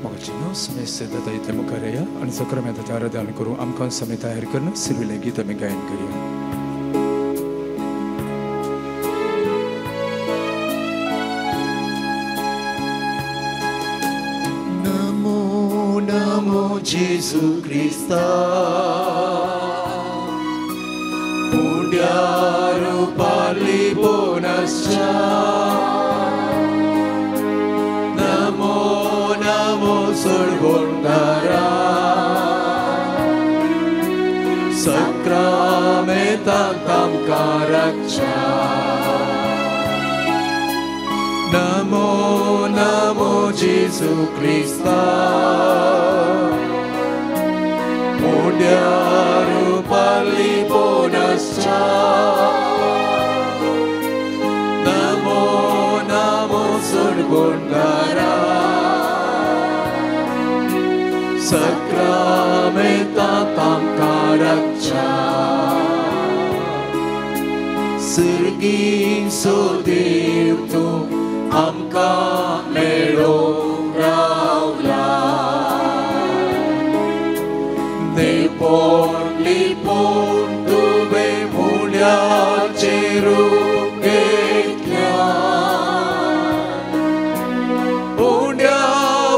मोगाचें समेस्त दादा इतलें मुखार येया आनी सक्रामेंताचें आराधन करूं. आमकां समय तयार करून सिल्वीलें गीत आमी गायन करया. नमो नमो जेजू क्रिस्ता, उंड्या रुपार लिपोवन आसच्या. नमो नमो सोडवणदारा, सक्रामेंतांत आमकां राखच्या. नमो नमो जेजू क्रिस्ता, उंड्या रुपार लिपोवन आसच्या. नमो नमो सोडवणदारा, सक्रामेंतांत आमकां राखच्या. सर्गीचो देव तूं आमकां मेळोवंक रावला, लिपोवन लिपोवन तुवें उंड्याचें रूप घेतल्या. उंड्या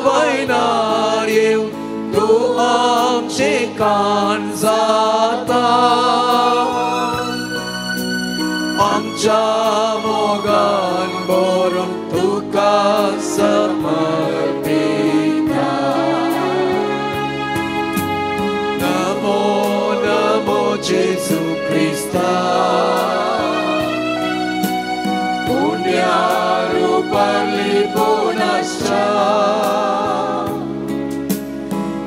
वयल्यार येवन तूं आमचें कान जाता, आमच्या मोगान भरून तुका समर्पिता. नमो नमो जेजू क्रिस्ता, उंड्या रुपार लिपोवन आसच्या.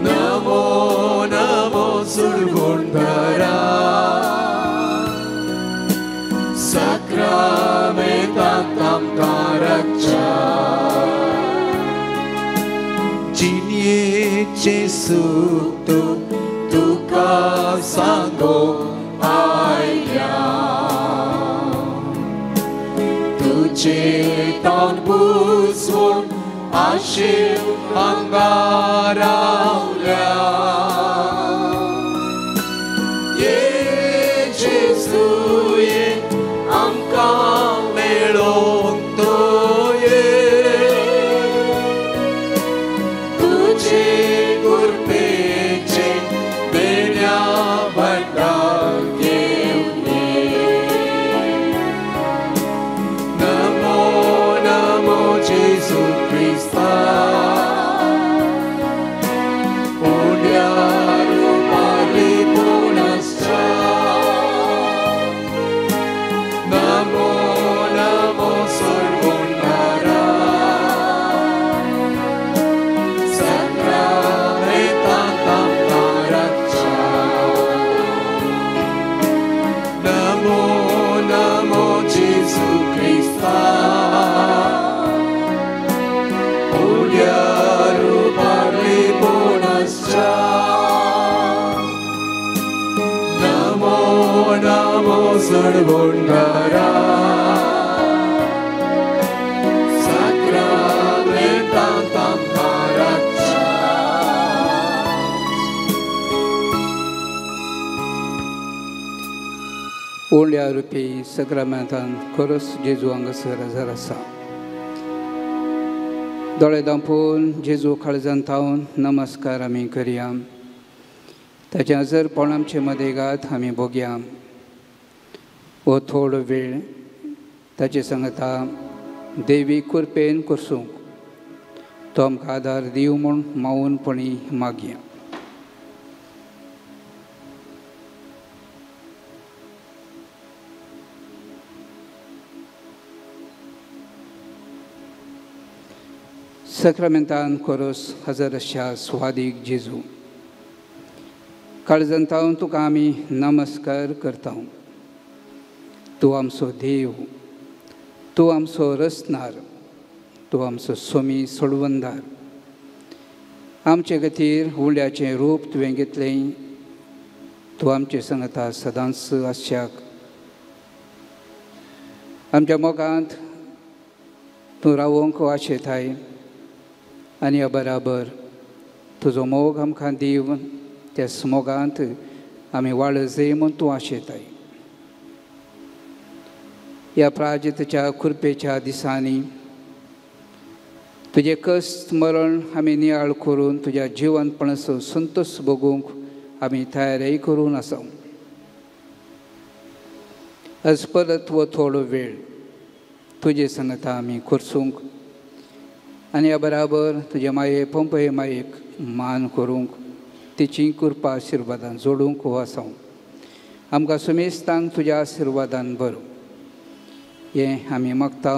नमो नमो सोडवणदारा, सक्रामेंतांत आमकां राखच्या. जिणयेचें सूख तूं तुका सांगूंक आयल्या, तुजें तोंड पुसवून आशेन हांगा रावल्या. ये जेजू ये, आमकां मेळोवंक तूं ये, तुजे कृपेचें देण्या भंडार घेवन ये. नमो नमो जेजू क्रिस्ता, उंड्या रुपार लिपोवन आसच्या. नमो नमो सोडवणदारा, सक्रामेंतांत आमकां राखच्या. नमो नमो जेजू क्रिस्ता, उंड्या रुपार लिपोवन आसच्या. नमो नमो सोडवणदारा, सक्रामेंतांत आमकां राखच्या. उंड्या रुपी सक्रामेंतान खरोच जेजू हांगासर हजर आसा. दोळे दांपून जेजू काळजान थावन नमस्कार आमी करया. ताचें हजरपण आमचे मदेगात आमी भोगया. हो थोडो वेळ ताचे सांगता देवी कृपेन करसूंक तो आमकां आदार दिवं म्हूण मावूनपणी मागया. सक्रामेंतान कोरोस हजर आसच्या स्वादीक जेजू, काळजान थावन तुका आमी नमस्कार करता. तूं आमचो देव, तूं आमचो रचणार, तूं आमचो सोमी सोडवणदार. आमचे खातीर उंड्याचें रूप तुवें घेतलें. तूं आमचे सांगता सदांच आसच्याक. आमच्या मोगांत तूं रावोंक आशेताय आनी बराबर तुजो मोग आमकां दिवन त्या मोगांत आमी वाळजय म्हूण तूं आशेताय. ह्या प्राजितच्या कृपेच्या दिसांनी तुजें कश्ट मरण आमी नियाळ करून तुज्या जिवनपणाचो संतोष भोगूंक आमी तयारी करून आसा. आज परत वो थोडो वेळ तुजे सांगता आमी करसूंक आनी ह्या बराबर तुजे माये पंपये मायेक मान करूंक तिची कृपा आशिर्वादान जोडूंक हो आसा. आमकां सुमेस्तांक तुज्या आशिर्वादान बरो हें आमी मागता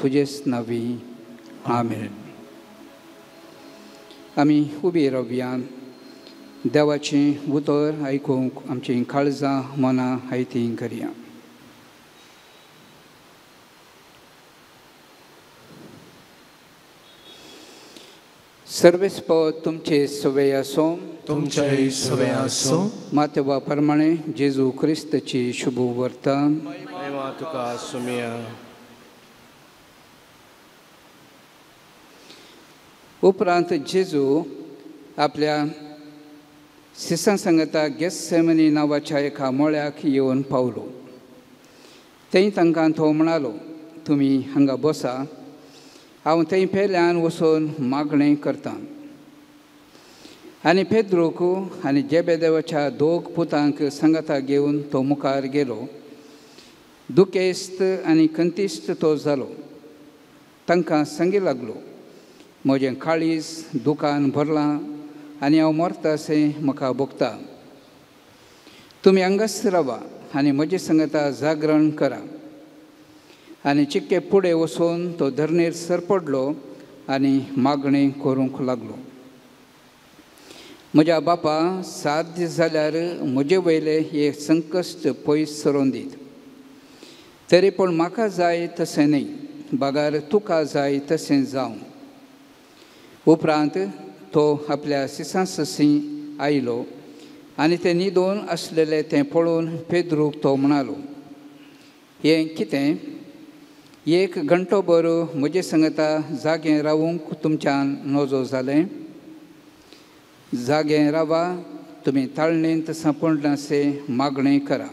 तुजेच नांवी. आमेन. आमी उबी रावया देवाचें उतर आयकूंक आमचीं काळजां मनां आयतीं करया. सर्वेस्पद तुमचे सवे आसो तुमचे सवे आसो. मातेवा प्रमाणे जेजू क्रिस्तची शुभ वर्ता. महिमा तुका सुमिया. उपरांत जेजू आपल्या शिसां सांगता गेत्सेमनी नांवाच्या एका मळ्याक येवन पावलो. थंय तांकां तो म्हणालो, तुमी हांगा बसा, हांव थंय पेल्यान वचून मागणें करतां. आनी पेद्रूक आनी जेबेदेवाच्या दोग पुतांक सांगाता घेवन तो मुखार गेलो. दुखेस्त आनी खंतिस्त तो जालो. तांकां सांगी लागलो, म्हजें काळीज दुकान भरलां आनी हांव मरता अशें म्हाका भोगता. तुमी हांगाच रावा आनी म्हजे सांगाता जागरण करा. आनी चिक्के फुडें वचून तो धरणेर सरपडलो आनी मागणें करूंक लागलो. म्हज्या बापा, साध्य जाल्यार म्हजे वयले हे संकश्ट पयस सरोवन दीत, तरी पूण म्हाका जाय तशें न्हय, बगार तुका जाय तशें जावं. उपरांत तो आपल्या सिसां ससी आयलो आनी ते न्हिदून आसलेले तें पळोवन पेद्रूक तो म्हणालो, हें कितें, एक घंटो भर म्हजे सांगता जागें रावूंक तुमच्यान नजो जालें? जागें रावा, तुमी ताळणेंत सांपडनासे मागणें करा.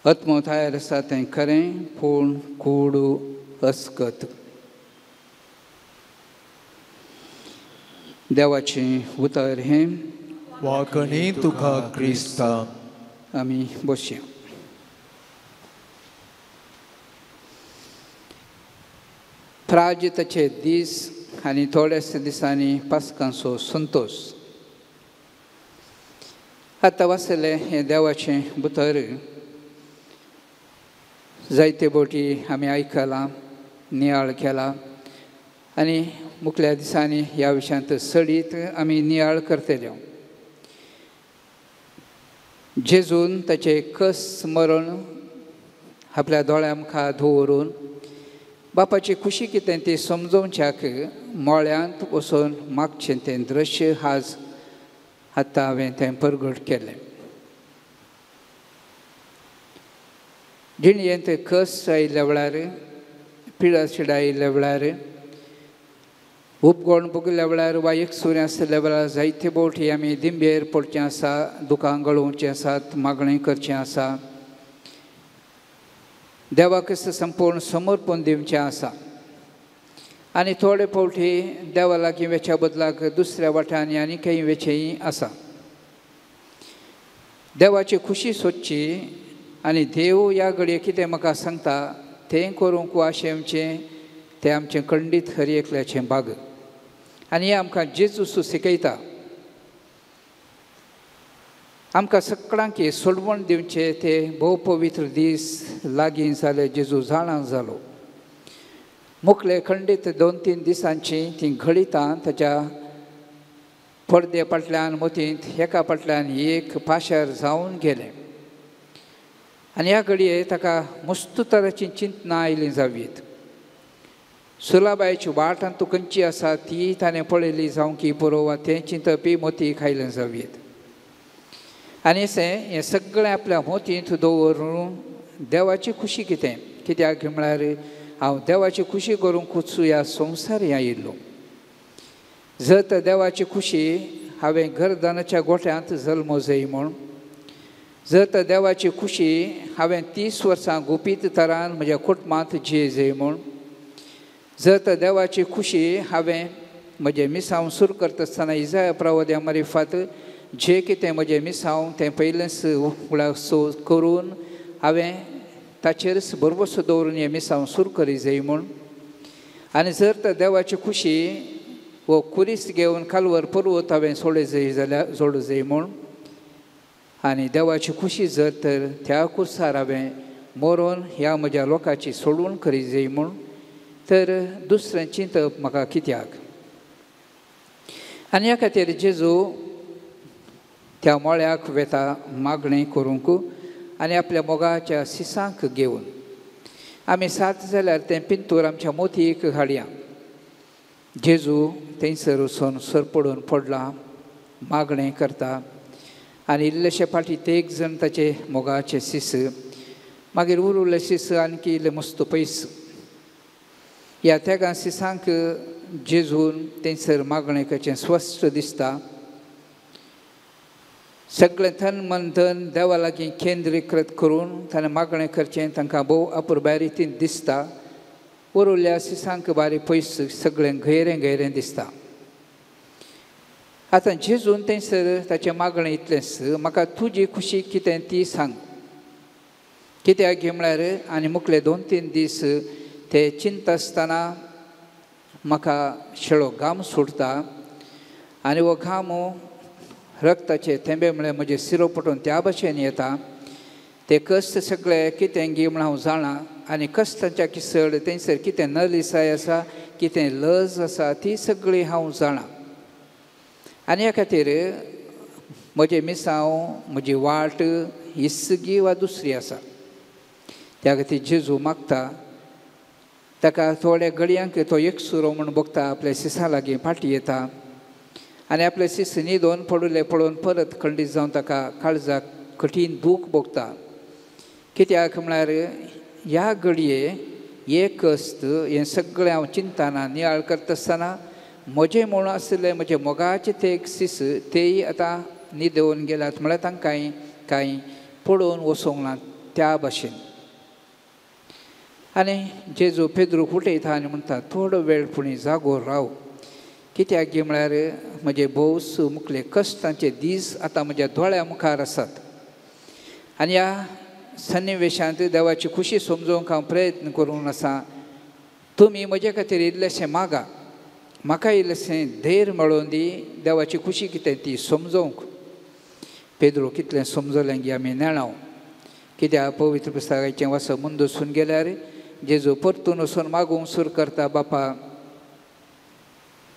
आत्मो तयार आसा तें खरें, पूण कूड अस्कत. देवाचें उतर हें. वाकणी तुका क्रिस्ता. आमी बसया. प्राजिताचे दीस आनी थोड्याच दिसांनी पास्कांचो संतोष. आतां वाचलें हें देवाचें उतर जायते बोटी आमी आयकलां, नियाळ केला आनी मुखल्या दिसांनी ह्या विशयांत सडीत आमी नियाळ करतले. जेजून ताचें कस मरण आपल्या दोळ्या मुखार दवरून बापाची खुशी कितें ती समजोवच्याक मळ्यांत वचून मागचें तें दृश्य आज आतां हांवें तें परगट केलें. जिणयेंत कस आयिल्ल्या वेळार, पिडा शिडा आयिल्ल्या वेळार, उपगोण भोगिल्ल्या वेळार वा एकसुरें आसलेल्या वेळार जायते बोटी आमी दिंबेर पडचें आसा, दुकां गळोवचें आसात, मागणें करचें आसा, देवाक संपूर्ण समर्पण दिवचें आसा. आनी थोडे फावटी देवा लागीं वेच्या बदलाक दुसऱ्या वाट्यांनी आनी खंय वेचेंय आसा. देवाची खुशी सोदची आनी देव ह्या घडये कितें म्हाका सांगता तें करूंक आशेवचें तें आमचें खंडीत हर एकल्याचें भाग. आनी हें आमकां जेजू शिकयता. आमकां सगळ्यांक सोडवण दिवचें ते भोव पवित्र दीस लागीं जाले. जेजू जाणा जालो. मुखले खंडीत 2-3 दिसांची तीं घडितां ताच्या पडदे फाटल्यान मोतींत एका फाटल्यान एक पाशार जावन गेलें. आनी ह्या घडये ताका मस्त तराचीं चिंतनां आयलीं जावयेत. सुलाबायची वाट आनी तूं खंयची आसा ती ताणें पळयली जावं की पुरो वा तें चिंतपी मोतीक आयलें जावयेत. आनी अशें हें सगळें आपल्या मोतींत दवरून देवाची खुशी कितें, कित्याक म्हळ्यार हांव देवाची खुशी करूंक ह्या संवसार आयिल्लो. जर तर देवाची खुशी हांवें घरदानाच्या गोठ्यांत जल्मो जाय म्हूण, जर तर देवाची खुशी हांवें 30 वर्सां गुपीत तरान म्हज्या कुटुंबांत जिये जाय म्हूण, जर तर देवाची खुशी हांवें म्हजें मिसांव सुरू करता आसतना इजाया प्रवाद्या मारिफात जें कितें म्हजें मिसांव तें पयलेंच उगडासो करून हांवें ताचेरच भरवसो दवरून हें मिसांव सुरू करी जाय म्हूण, आनी जर तर देवाची खुशी वो कुरीस घेवन कालवर पर्वत हांवें सोडे जाय जाल्यार जोडू जाय म्हूण, आनी देवाची खुशी जर तर त्या कुर्सार हांवें मरोन ह्या म्हज्या लोकांची सोडून करी जाय म्हूण, तर दुसरें चिंतप म्हाका कित्याक? आनी ह्या खातीर जेजू त्या मळ्याक वेता मागणें करूंक आनी आपल्या मोगाच्या सिसांक घेवन. आमी सात जाल्यार तें पिंतूर आमच्या मोतयेक हाडया. जेजू थंयसर वचून सरपडून पडला, मागणें करता आनी इल्लेशे फाटीं ते एक जण ताचे मोगाचे सीस, मागीर उरुल्ले सीस आणखी इल्ले मस्त पयस. ह्या तेगां सिसांक जेजून थंयसर मागणें करचें स्वस्थ दिसता. सगळें तन मन धन देवा लागीं केंद्रीकृत करून ताणें मागणें करचें तांकां भोव अपुरबाय रितीन दिसता. उरुल्ल्या सिसांक बारीक पयस सगळें गैरें गैरें दिसता. आतां जेजून थंयसर ताचें मागणें इतलेंच, म्हाका तुजी खुशी कितें ती सांग. कित्याक गी म्हळ्यार आनी मुखले 2-3 दीस ते चिंता आसतना म्हाका शेळो घाम सुटता आनी हो घाम रक्ताचे थेंबे म्हळ्यार म्हजे सिरो पटोवन त्या भशेन येता. ते कश्ट सगळे कितें गी म्हण हांव जाणा आनी कश्टांच्या किसळ थंयसर कितें नलिसाय आसा, कितें लज आसा ती सगळी हांव जाणा. आनी ह्या खातीर म्हजें मिसांव, म्हजी वाट ही वा दुसरी आसा. त्या खातीर जेजू मागता ताका थोड्या घडयांक तो एकसुरो म्हूण भोगता, आपल्या सिसा लागीं फाटीं येता आनी आपले सीस न्हिदोन पडुल्ले पळोवन परत खंडीत जावन ताका काळजाक कठीण दूख भोगता. कित्याक म्हळ्यार ह्या घडये एक कश्ट हें सगळें हांव चिंतना नियाळ करता आसतना म्हजें म्हूण आशिल्लें म्हजे मोगाचे ते एक सीस तेय आतां न्हिदोवन गेल्यात, म्हळ्यार तांकां कांय पळोवन वचोंक ना त्या भाशेन. आनी जेजू पेद्रूक उठयता आनी म्हणटा थोडो वेळ पुणी जागो राव, कित्याक गी म्हळ्यार म्हजे भोवस मुखले कश्टांचे दीस आतां म्हज्या दोळ्या मुखार आसात आनी ह्या सन्निवेशांत देवाची खुशी समजोवंक हांव प्रयत्न करूंक आसा. तुमी म्हजे खातीर इल्लेशें मागा, म्हाका इल्लेशें धैर्य मेळोवन दी देवाची खुशी कितें ती समजोवंक. पेद्रो कितलें समजलें गी आमी नेणाव, कित्याक पवित्र पुस्तकाचें वाचप मुंदसून गेल्यार जेजू परतून वचून मागूंक सुरू करता, बापा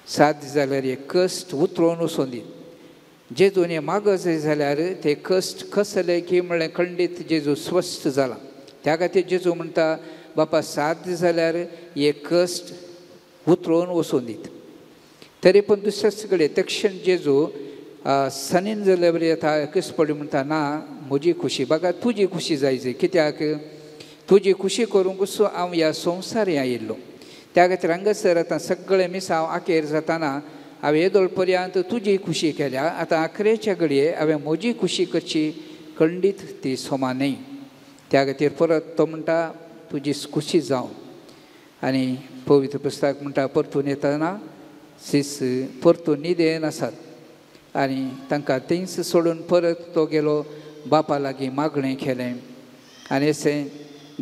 सात जाल्यार हे कश्ट उतरोवन वचून दी. जेजून हें मागत जाल्यार ते कश्ट कसले की म्हणलें खंडीत जेजू स्वस्थ जाला. त्या खातीर जेजू म्हणटा बापा सात जाल्यार हे कश्ट उतरोवन वचून दीत. तरी पूण दुसऱ्याच कडेन तक्षण जेजू सनीन जाल्यार बरी येता एकच पडली म्हणटा ना म्हजी खुशी बागा तुजी खुशी जाय जाय, कित्याक तुजी खुशी करूंक हांव ह्या संवसार आयिल्लो. त्या खातीर हांगासर आतां सगळें मिसांव आखेर जाताना हांवें येदोळ पर्यंत तुजी खुशी केल्या, आतां आखरेच्या घडये हांवें म्हजी खुशी करची खंडीत ती समा न्हय. त्या खातीर परत तो म्हणटा तुजी खुशी जावं. आनी पवित्र पुस्तक म्हणटा परतून येतना सीस परतून न्हिदेन आसात आनी तांकां थंयच सोडून परत तो गेलो बापा लागीं मागणें केलें आनी अशें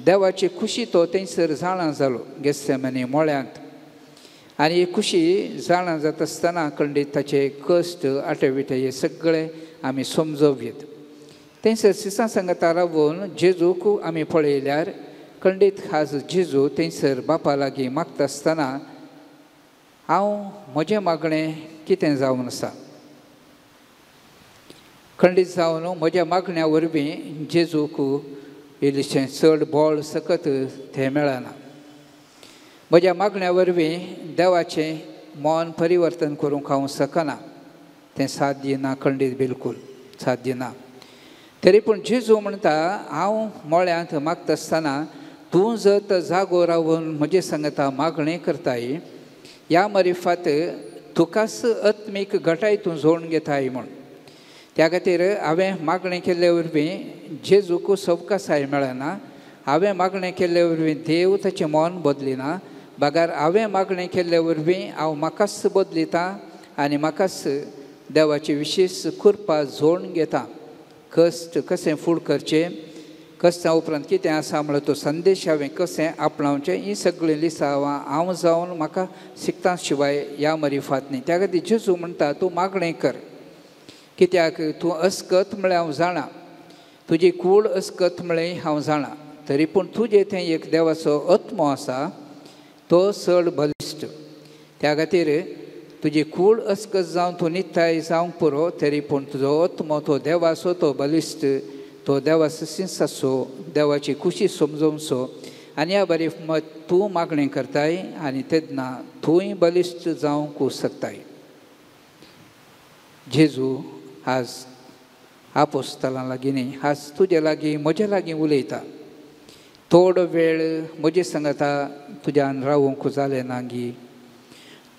देवाची खुशी तो थंयसर जाणा जालो गेस्सेमनी मळ्यांत. आनी ही खुशी जाणा जाता आसतना खंडीत ताचे कश्ट आटे विटे हे सगळे आमी समजोवयेत. थंयसर सिसां सांगता रावून जेजूक आमी पळयल्यार खंडीत खास जेजू थंयसर बापा लागीं मागता आसतना हांव म्हजें मागणें कितें जावन आसा, खंडीत जावन म्हज्या मागण्या वरवीं जेजूक इल्लेशें चड बळ सकत तें मेळना. म्हज्या मागण्या वरवीं देवाचें मन परिवर्तन करूंक हांव शकना, तें साध्य ना, खंडीत बिलकूल साध्य ना. तरी पूण जेजू म्हणटा हांव मळ्यांत मागता आसतना तूं जर जागो रावन म्हजे सांगता मागणें करताय, ह्या मरिफात तुकाच आत्मीक घटाय तूं जोडून घेताय म्हूण. त्या खातीर हांवें मागणें केल्ले वरवीं जेजूक सवकासाय मेळना, हांवें मागणें केल्ले वरवीं देव ताचें मन बदलिना, बगर हांवें मागणें केल्ले वरवीं हांव म्हाकाच बदलिता आनी म्हाकाच देवाची विशेश कृपा जोडून घेता. कश्ट कशें फूड करचें, कश्टा उपरांत कितें आसा म्हळ्यार तो संदेश हांवें कशें आपणावचें, हीं सगळीं लिसांवां हांव जावन म्हाका शिकता शिवाय ह्या मरिफात न्ही. त्या खातीर जेजू म्हणटा तूं मागणें कर, कित्याक तूं अस्कत म्हळ्यार हांव जाणा, तुजी कूड अस्कत म्हळ्यार हांव जाणा, तरी पूण तुजें थंय एक देवाचो आत्मो आसा तो चड बलिश्ट. त्या खातीर तुजी कूड अस्कत जावन तूं नित्ताय जावंक पुरो, तरी पूण तुजो आत्मो तो देवाचो तो बलिश्ट, तो देवाचो सिंसाचो, देवाची खुशी समजोवचो आनी ह्या बरी तूं मागणें करताय आनी तेन्ना तूंय बलिश्ट जावंक शकताय. जेजू आज आपोस्तलां लागीं न्ही, आज तुजे लागीं म्हजे लागीं उलयता. थोडो वेळ म्हजे सांगता तुज्यान रावूंक जालें ना गी,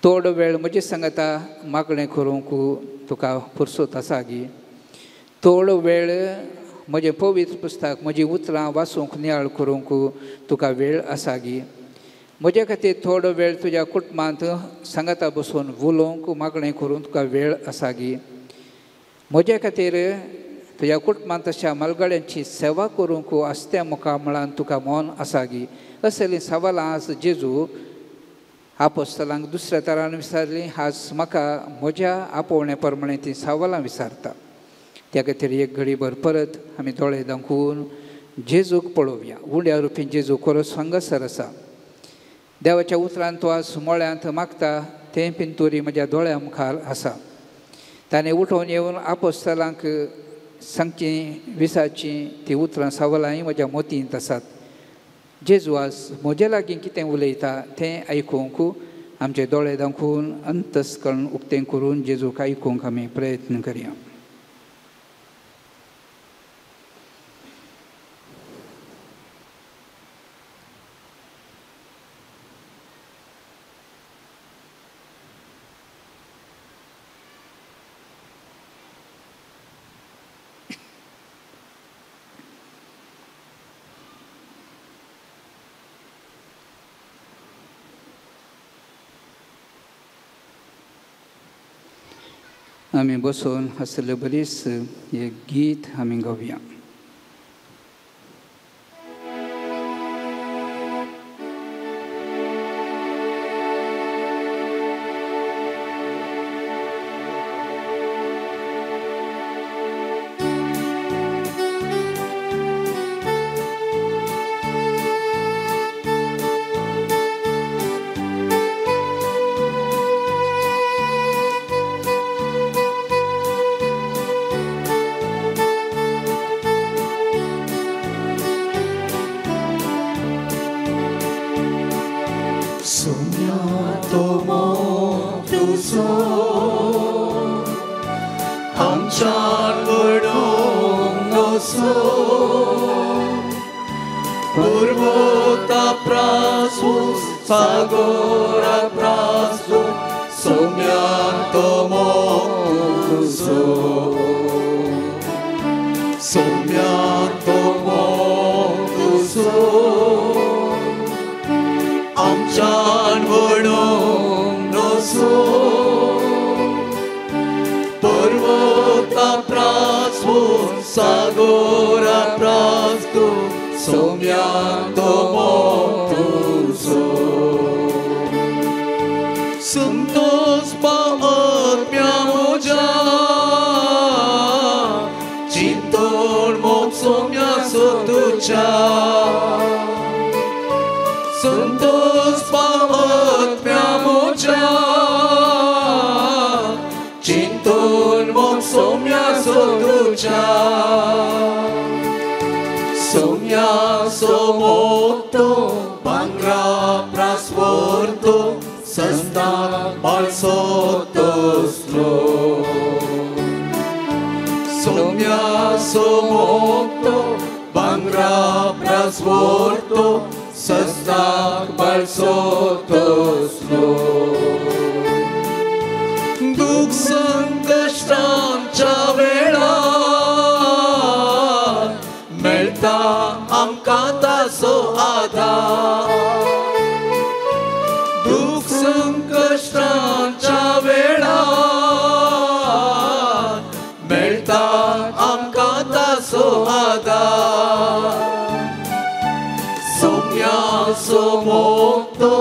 थोडो वेळ म्हजे सांगता मागणें करूंक तुका पुरसोत आसा गी, थोडो वेळ म्हजें पवित्र पुस्तक म्हजीं उतरां वाचूंक नियाळ करूंक तुका वेळ आसा गी, म्हजे खातीर थोडो वेळ तुज्या कुटुंबांत सांगाता बसून उलोवंक मागणें करूंक तुका वेळ आसा गी, म्हजे खातीर तुज्या कुटुंबांत अशा मालगाड्यांची सेवा करूंक आसत्या मुखामळान तुका मन आसा गी. असलीं सवालां आज जेजू आपोस्तलांक दुसऱ्या तरान विचारलीं, आज म्हाका म्हज्या आपोवण्या प्रमाणें तीं सवालां विचारता. त्या खातीर एक घडीभर परत आमी दोळे दाखोवन जेजूक पळोवया. उंड्या रुपी जेजू खरोच हांगासर आसा. देवाच्या उतरान तो आज मळ्यांत मागता तें पिंतुरी म्हज्या दोळ्या मुखार आसा. ताणें उठोवन येवन आपोस्तलांक सांगचीं विसाचीं तीं उतरां सवालांय म्हज्या मोतींत आसात. जेजू आज म्हजे लागीं कितें उलयता तें आयकूंक आमचे दोळे दाखोवन अंतस्करण उक्तें करून जेजूक आयकूंक आमी प्रयत्न करया. आमी बसून आसले बरीच एक गीत आमी गावया. दुःख संकश्टांच्या वेळार मेळटा आमकां ताचो आदार. दुःख संकश्टांच्या वेळार मेळटा आमकां ताचो आदार. सोम्याचो मोगतो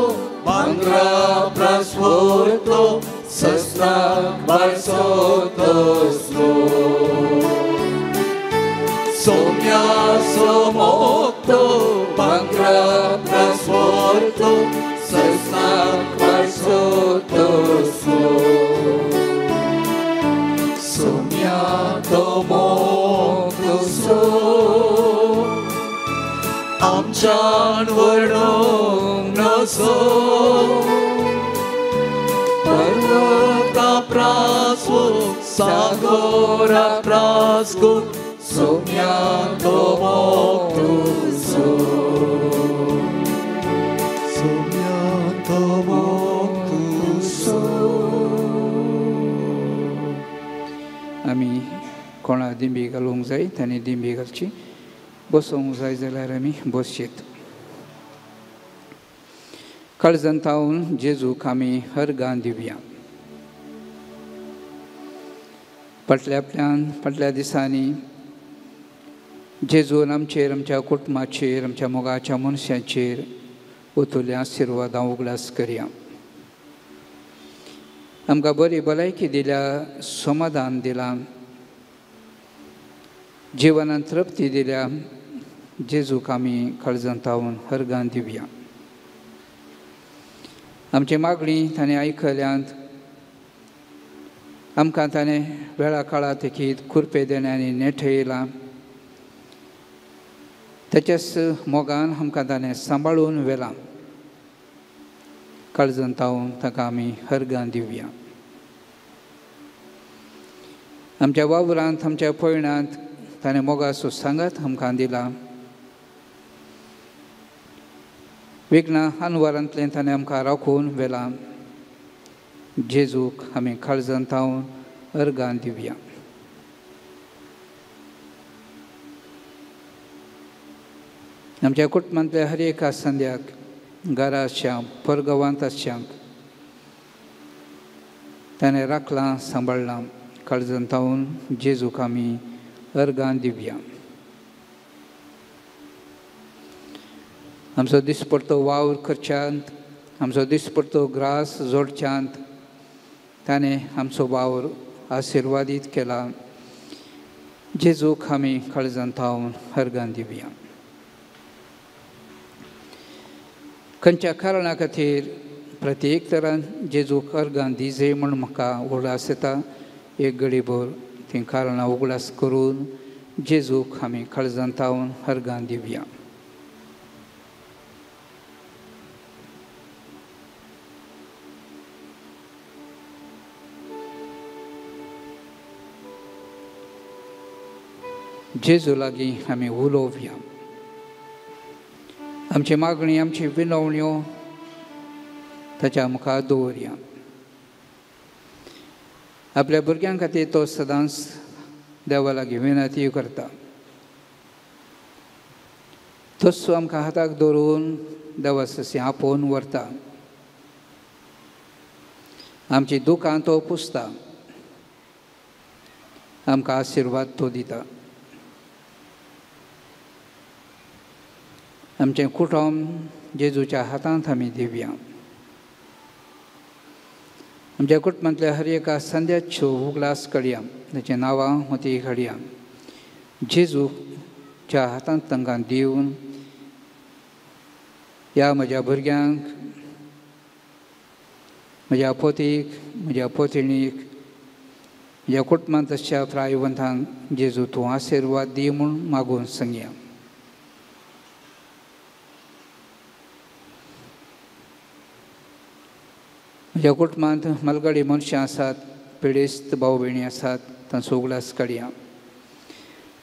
भांगरा प्रास्वरतो सस्नाक बारसो तसलो. सोम्याचो मोगतो भांगरा प्रास्वरतो सस्नाक बारसो तसलो. सोम्याचो मोगतो सो आमच्यान वर्णूंक नजो. पर्वता प्रासवो सागोरा प्रासगो सोम्याचो मोगतो सो. सोम्याचो मोगतो सो. आमी कोणा दिंबी घालूंक जाय तांणी दिंबी घालची, बसोवंक जाय जाल्यार आमी बसयेत. काळजांत थावन जेजूक आमी हरगां दिवया. फाटल्या आपल्यान फाटल्या दिसांनी जेजून आमचेर, आमच्या कुटुंबाचेर, आमच्या मोगाच्या मनशाचेर ओतुल्या आशिर्वादां उगडास करया. आमकां बरी भलायकी दिल्या, समाधान दिलां, जिवनांत तृप्ती दिल्या. जेजूक आमी काळजांत थावन हरगां दिवया. आमची मागणी ताणें आयकल्यांत. आमकां ताणें वेळा काळा तेकीत कुरपे देण्यांनी नेठयलां. ताच्याच मोगान आमकां ताणें सांबाळून व्हेलां. काळजांत थावन ताका आमी हरगां दिवया. आमच्या वावरांत, आमच्या पयणांत ताणें मोगाचो सांगात आमकां दिला. विघ्नां अनवरांतल्यान ताणें आमकां राखून व्हेलां. जेजूक आमी काळजांत थावन अर्गां दिवया. आमच्या कुटुंबांतल्या हर एका संद्याक, घरा आसच्यांक, परगांवांत आसच्यांक ताणें राखलां, सांबाळ्ळां. काळजांत थावन जेजूक आमी अर्गां दिवया. आमचो दिसपडतो वावर करच्यांत, आमचो दिसपडतो ग्रास जोडच्यांत ताणें आमचो वावर आशिर्वादीत केला. जेजूक आमी काळजांत थावन अर्गां दिवया. खंयच्या कारणा खातीर प्रत्येक तरान जेजूक अर्गां दिजे म्हूण म्हाका उगडास येता. एक घडीभर तीं कारणां उगडास करून जेजूक आमी काळजांत थावन अर्गां दिवया. जेजू लागीं आमी उलोवया. आमची मागणी, आमची विनवण्यो ताच्या मुखार दवरया. आपल्या भुरग्यां खातीर तो सदांच देवा लागीं विनंती करता. तसो आमकां हाताक धरून देवा सशी आपोवन व्हरता. आमची दुकां तो पुसता, आमकां आशिर्वाद तो दिता. आमचें कुटुंब जेजूच्या हातांत आमी दिवया. आमच्या कुटुंबांतल्या हर एका संद्याच्यो उगडास काडया, ताचीं नांवां मती काडया. जेजूच्या हातांत तांकां दिवन ह्या म्हज्या भुरग्यांक, म्हज्या पोतीक, म्हज्या पोतिणीक, म्हज्या कुटुंबांत अशा प्रायवंतांक जेजू तूं आशिर्वाद दी म्हूण मागून सांगया. म्हज्या कुटुंबांत मलगडी मनशां आसात, पिडेस्त भाव भयणी आसात, तांचो उगडास काडया.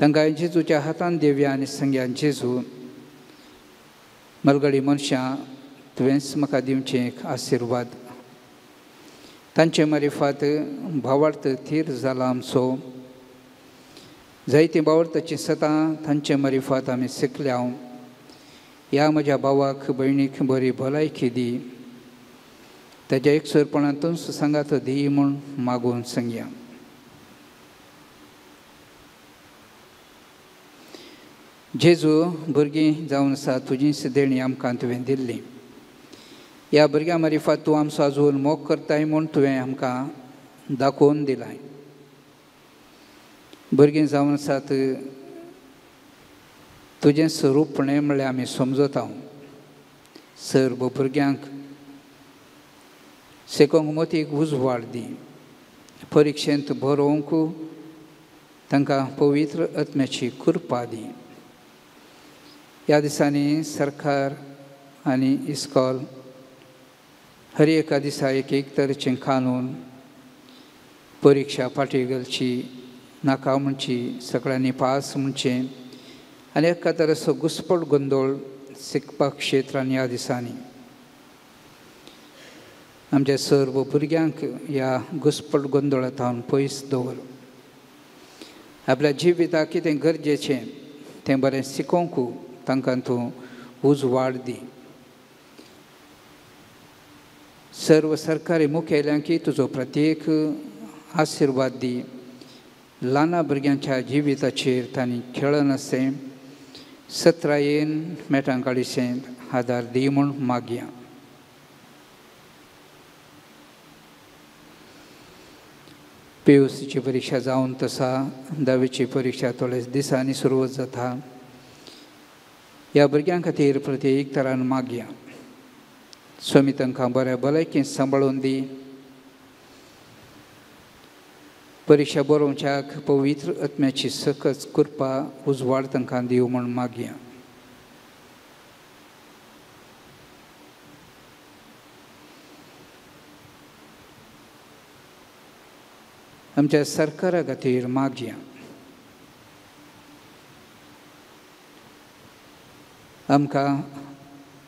तांकां जेजूच्या हातान दिवया आनी सांगया, जेजू मलगडी मनशां तुवेंच म्हाका दिवचें एक आशिर्वाद. तांचे मारिफात भावार्थ थीर जाला आमचो. जायतीं भावार्थाचीं सतां तांचे मारिफात आमी शिकल्या. ह्या म्हज्या भावाक भयणीक बरी भलायकी दी, ताज्या एकसुरपणांतूच सांगात दी म्हूण मागून सांगया. जेजू, भुरगीं जावन आसा तुजीच देणी आमकां तुवें दिल्ली. ह्या भुरग्यां मारिफात तूं आमचो आजून मोग करताय म्हूण तुवें आमकां दाखोवन दिलाय. भुरगीं जावन आसात तुजें स्वरूपणें म्हळ्यार आमी समजता. सर्व भुरग्यांक शिकोवंक मतीक उजवाड दी, परिक्षेंत बरोवंक तांकां पवित्र आत्म्याची कृपा दी. ह्या दिसांनी सरकार आनी इस्कॉल हर एका दिसा एक एक तरेचें कानून, परिक्षा फाटीं घालची नाका म्हणची, सगळ्यांनी पास म्हणचें आनी एका तरेचो घुस्पट गोंदळ शिकपाक क्षेत्रान ह्या दिसांनी आमच्या सर्व भुरग्यांक ह्या घुस्पट गोंदळांत पयस दवर. आपल्या जिविताक कितें गरजेचें तें बरें शिकोवंक तांकां तूं उजवाड दी. सर्व सरकारी मुखेल्यांकी तुजो प्रत्येक आशिर्वाद दी. ल्हाना भुरग्यांच्या जिविताचेर तांणी खेळनासलें सत्रायेन मेटां काडीशें आदार दी म्हूण मागया. पीयूसीची परिक्षा जावन तसा धावेची परिक्षा थोड्या दिसांनी सुरवात जाता. ह्या भुरग्यां खातीर प्रत्येक तरान मागया. स्वामी तांकां बऱ्या भलायकेन सांबाळून दी. परिक्षा बरोवच्याक पवित्र आत्म्याची सकस कृपा उजवाड तांकां दिवं म्हूण मागया. आमच्या सरकारा खातीर मागया. आमकां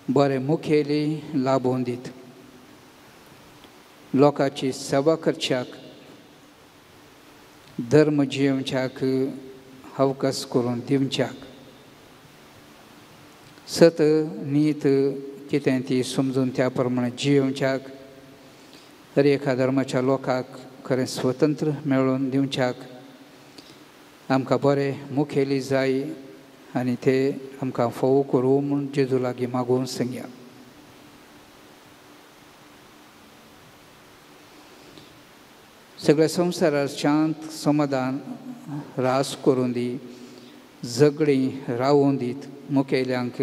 बरे मुखेली लाभोवन दीत, लोकांची सेवा करच्याक, धर्म जियोवच्याक अवकाश करून दिवच्याक, सत नीत कितें ती समजून त्या प्रमाणे जियोवच्याक, हर एका धर्माच्या लोकांक खरें स्वतंत्र मेळोवन दिवच्याक आमकां बरे मुखेली जाय आनी ते आमकां फोव करूं म्हूण जेजू लागीं मागून सांगया. सगळ्या संवसारार शांत समाधान रास करून दी, झगडीं रावोवन दीत, मुखेल्यांक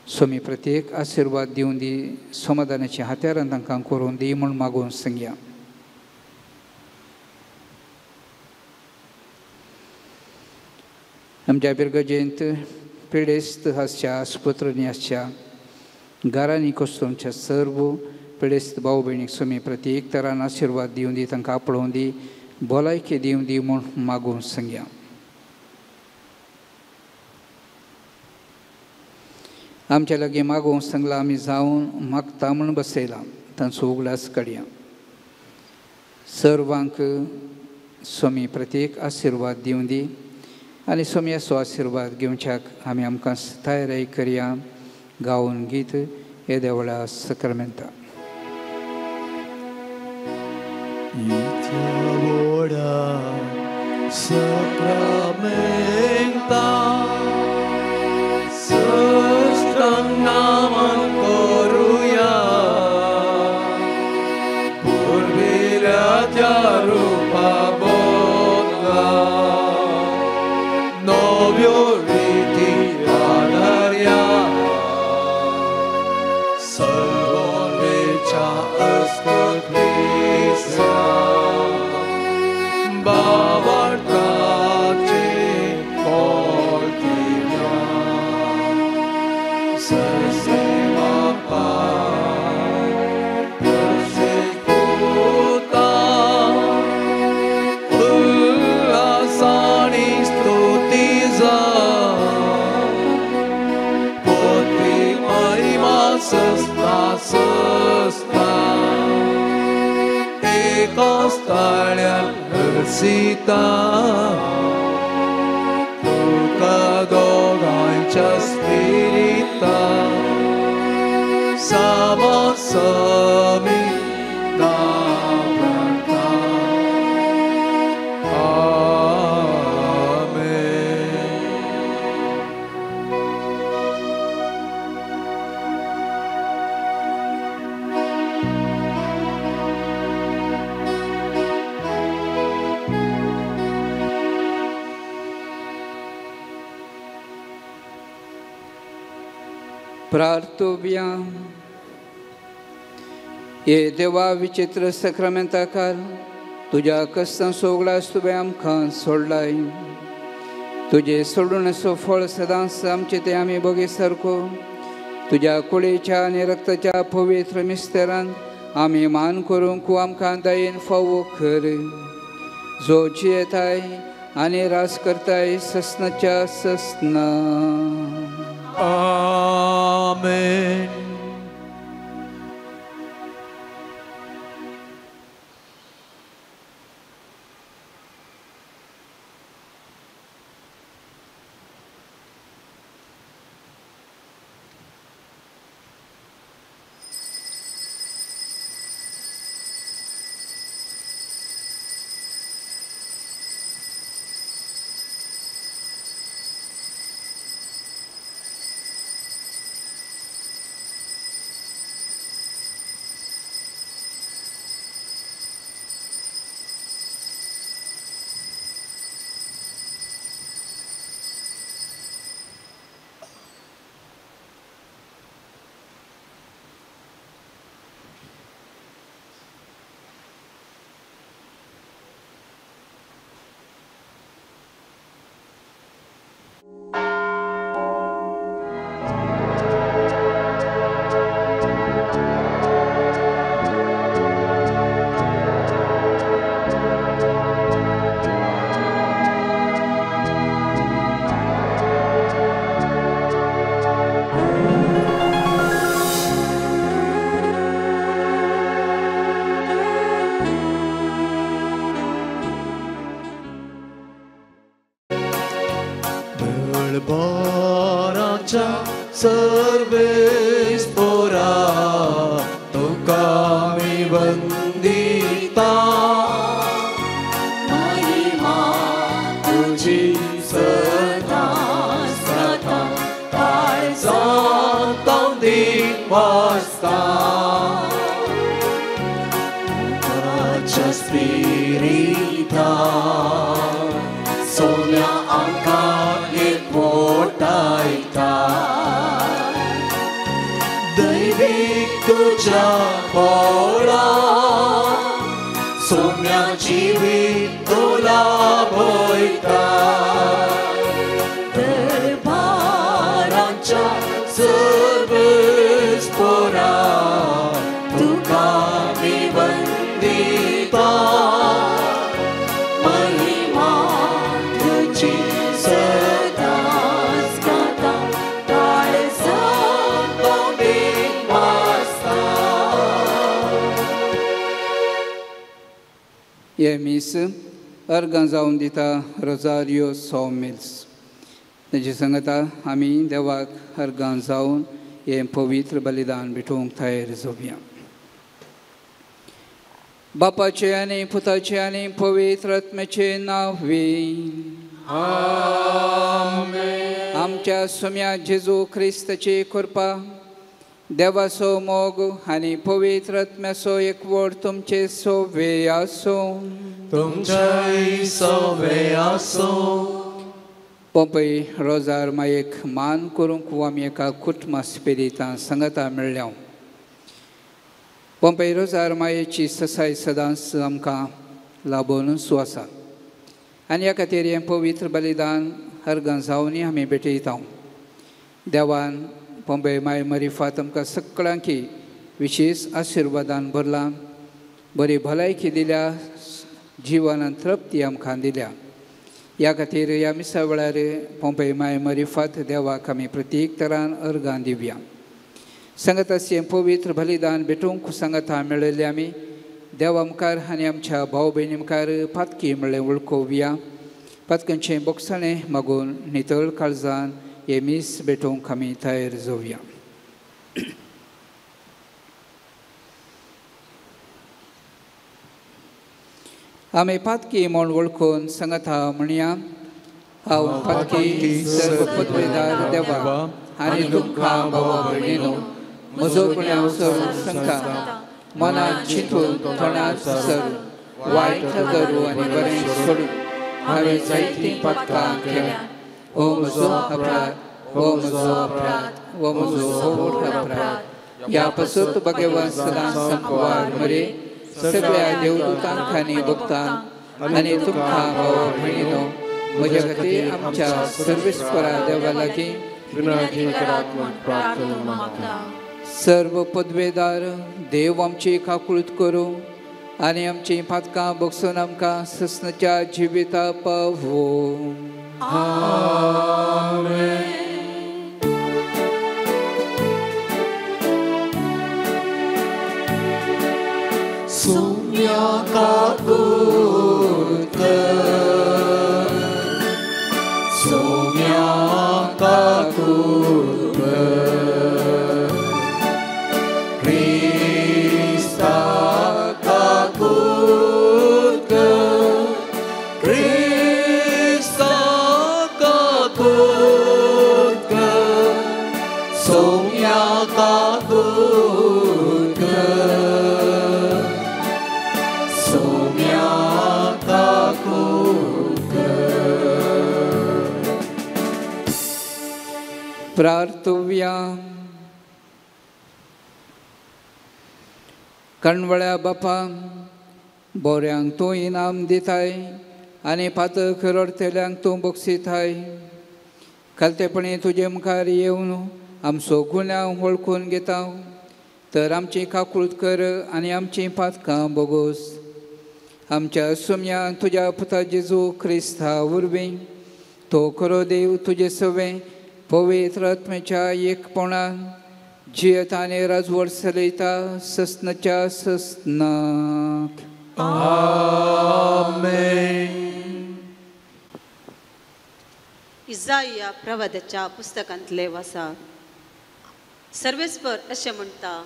स्वामी प्रत्येक आशिर्वाद दिवन दी, समाधानाची हत्यारां तांकां करून दी म्हूण मागून सांगया. आमच्या पिरगजेंत पिडेस्त आसच्या आस्पत्रिनी आसच्या घरांनी कोस्तोमच्या सर्व पिडेस्त भाव भयणीक स्वामी प्रत्येक तरान आशिर्वाद दिवन दी, तांकां आपडोवन दी, भलायकी दिवन दी म्हूण मागून सांगया. आमच्या लागीं मागूंक सांगलां आमी जावन मागता म्हूण बसयलां, तांचो उगडास काडया. सर्वांक स्वामी प्रत्येक आशिर्वाद दिवन दी आनी स्वामीचो आशिर्वाद घेवच्याक आमी आमकां तयारी करया. गावन गीत येद्या वेळा सक्रामेंता. सक्रामेंता नामन करुया पुर्विल्याच्या रूपा बोधला नव्यो रीती आधार्या सर्वमेच्या अस्कलेस्या बावडताचे कोलतिया सरसे बापा परसे पुता उल्हासानी स्तुती जा पोती महिमा सस्ता सस्ता एकास्ताळ्यान हरसिता तुका दोगांयच्या स्पिरिता सामासमी नावडटा. आमेन. प्रार्थोव्या. हे देवा विचित्र सक्रामेंताकार तुज्या कस्तां सोगळास तुवें आमकां सोडलाय. तुजें सोडून असो फळ सदांच आमचें तें आमी बगे सारको तुज्या कुळेच्या आनी रक्ताच्या पवित्र मिस्तेरान आमी मान करूंक आमकां दयेन फावो कर, जो जियेताय आनी रास करताय ससनाच्या ससना. आमेन. बळबराच्या सर्वेस पोरा तुका आमी वंदिता. महिमा तुजी सदां सदां काळजांत वाजता. तुज्या स्पिरिता सोम्या आमकां एकवटायता. दैवीक तुज्या बळा सोम्या जिवीत तुला भोयता. दरबाराच्या सर्वेस पोरा तुका आमी वंदिता. महिमा तुजी सदांच गाता काळजांत वाजता. हे मीस अर्गां जावन दिता रोजारियो सो मिल्स. ताची सांगता आमी देवाक अर्गां जावन हें पवित्र बलिदान भेटोवंक तयार जावया. बापाचें आनी पुताचें आनी पवित्र आत्म्याचें नांव. आमेन. आमच्या सोम्या जेजू क्रिस्ताची कृपा, देवाचो मोग आनी पवित्र आत्म्याचो एकवट तुमचे सोवे आसूं. तुमच्याय सोवे आसूं. पोंपय रोजार मायेक मान करूंक आमी एका कुटुंबा स्पिरितां सांगाता मेळ्ळ्या. पोंपय रोजार मायेची ससाय सदांच आमकां लाबोवन आसा आनी ह्या खातीर हें पवित्र बलिदान अर्गां जावनय आमी भेटयता. देवान पोंबे माय मरिफात आमकां सगळ्यांकी विशेश आशिर्वादान भरलां, बरी भलायकी दिल्या, जिवनान तृप्ती आमकां दिल्या. ह्या खातीर ह्या मिसा वेळार पोंपे माय मरिफात देवाक आमी प्रत्येक तरान अर्गां दिवया. सांगात हें पवित्र बलिदान भेटूंक सांगाता मेळिल्लें आमी देवा मुखार आनी आमच्या भाव भयणी मुखार पातकी म्हणलें वळखोवया. पातकांचें बोगसाणें मागून नितळ काळजान हे मीस भेटोवंक आमी तयार जावया. आमी पातकी म्हूण वळखून सांगता म्हणया, हांव पातकी सर्व पदवेदार देवा आनी तुमकां भावा भयणीनो म्हजो गुन्यांव सोडून सांगता, मनात चिंतून तोंडात सरून वायट धरू आनी बरें सोडून हांवें जायतीं पातकां केल्यां. हो म्हजो अपराध, हो म्हजो अपराध, हो म्हजो व्हड अपराध. ह्या पासून भगवान सदां संपवार मरे सगळ्या देवदूतांक आनी भक्तांक आनी तुमकां भावा भयणीनो म्हज्या खातीर आमच्या सर्वेस्परा देवा लागीं विनंती करात म्हूण प्रार्थना मागता. सर्व पदवेदार देव आमची काकूळत करूं आनी आमची पातकां बगसून आमकां ससनाच्या जिविता पावो. आमेन. सुम्या काकूत कर, सुम्या काकूत कर, क्रिस्ता काकूत कर, क्रिस्ता काकूत कर, सुम्या काकूत कर, सोम्या काकूत कर. प्रार्थुया. कणवळ्या बापा, बोऱ्यांक तूं इनाम दिताय आनी पातक रडटल्यांक तूं बक्षिताय. खालतेपणी तुजे मुखार येवन आमचो गुन्यांव वळखून घेता, तर आमची काकूळत कर आनी आमची पातकां बोगोस. आमच्या सुम्या तुज्या पुता जेजू क्रिस्ता वरवीं तो खरो देव तुजे सवें पवित्र आत्म्याच्या एकपणान जियेता आनी राजवट चलयता ससनाच्या ससनाक. आमेन. इजाया प्रवादाच्या पुस्तकांतले वासा. सर्वेस्पर अशें म्हणटा,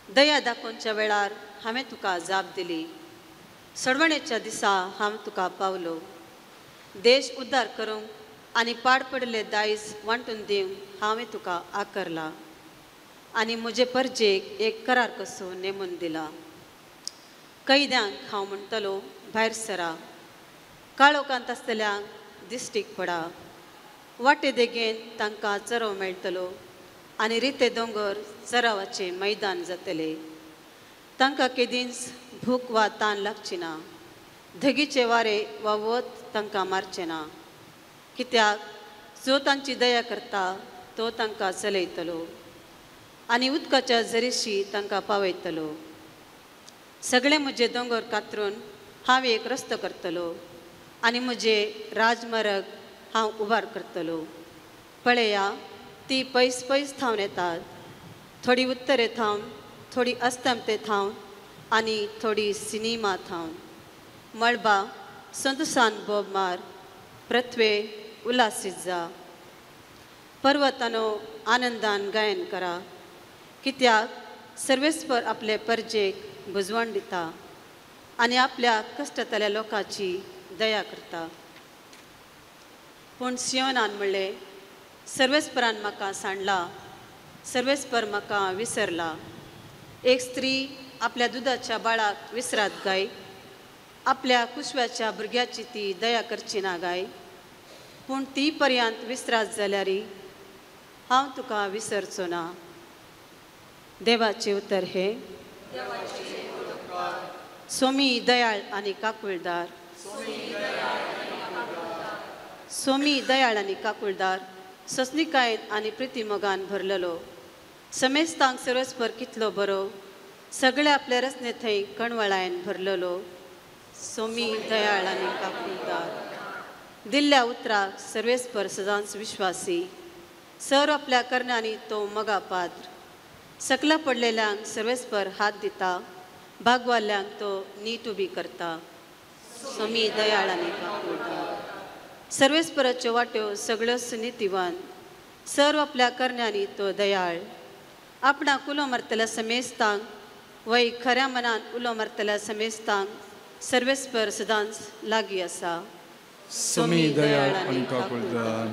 दया दाखोवच्या वेळार हांवें तुका जाप दिली, सोडवणेच्या दिसा हांव तुका पावलो. देश उद्धार करूंक आनी पाड पडिल्ले दायज वांटून दिवंक हांवें तुका आकरला आनी म्हजे परजेक एक करार कसो नेमून दिला. कैद्यांक हांव म्हणटलो भायर सरा, काळोखांत आसतल्यांक दिश्टीक पडा. वाटे देगेन तांकां चरव मेळटलो आनी रिते दोंगर चरावाचें मैदान जातलें. तांकां केदींच भूक वा तान लागची ना, धगीचे वारे वा वत तांकां मारचें ना. कित्याक जो तांची दया करता तो तांकां चलयतलो आनी उदकाच्या झरीशी तांकां पावयतलो. सगळे म्हजे दोंगर कातरून हांव एक रस्तो करतलो आनी म्हजे राजमार्ग हांव उबार करतलो. पळया, ती पयस पयस थावन येतात, थोडी उत्तरे थावन, थोडी अस्तमते थावन आनी थोडी सिनेमा थावन. मळबा संतोसान बोब मार, पृथ्वे उल्हासीत जा, पर्वतानो आनंदान गायन करा. कित्याक सर्वेस्पर आपले परजेक बुजवण दिता आनी आपल्या कश्टांतल्या लोकांची दया करता. पूण सियोनान म्हणलें, सर्वेस्परान म्हाका सांडला, सर्वेस्पर म्हाका विसरला. एक स्त्री आपल्या दुदाच्या बाळाक विसरात गाय, आपल्या कुशव्याच्या भुरग्याची ती दया करची ना गाय. पूण ती पर्यंत विसरात जाल्यार हांव तुका विसरचो ना. देवाचें उतर हे. सोमी दयाळ आनी काकुळदार, सोमी दयाळ आनी काकुळदार, सोंसणिकायेन आनी प्रितीमोगान भरलेलो. समेस्तांक सर्वेस्पर कितलो बरो, सगळे आपले रचने थंय कणवळायेन भरलेलो. सोमी दयाळ आनी काकुळदार, दिल्ल्या उतराक सर्वेस्पर सदांच विश्वासी. सर आपल्या करण्यांनी तो मगा पात्र. सकला पडलेल्यांक सर्वेस्पर हात दिता बागवाल्यांक तो नीट उबी करता. स्वामी दयाळ आनी काकुळदार. सर्वेस्पराच्यो वाट्यो सगळ्योच नितीवान, सर्व आपल्या करण्यांनी तो दयाळ. आपणाक उलो मारतल्या समेस्तांक वय खऱ्या मनान उलो मारतल्या समेस्तांक सर्वेस्पर सदांच लागीं आसा. स्वामी दयाळ आनी काकुळदार.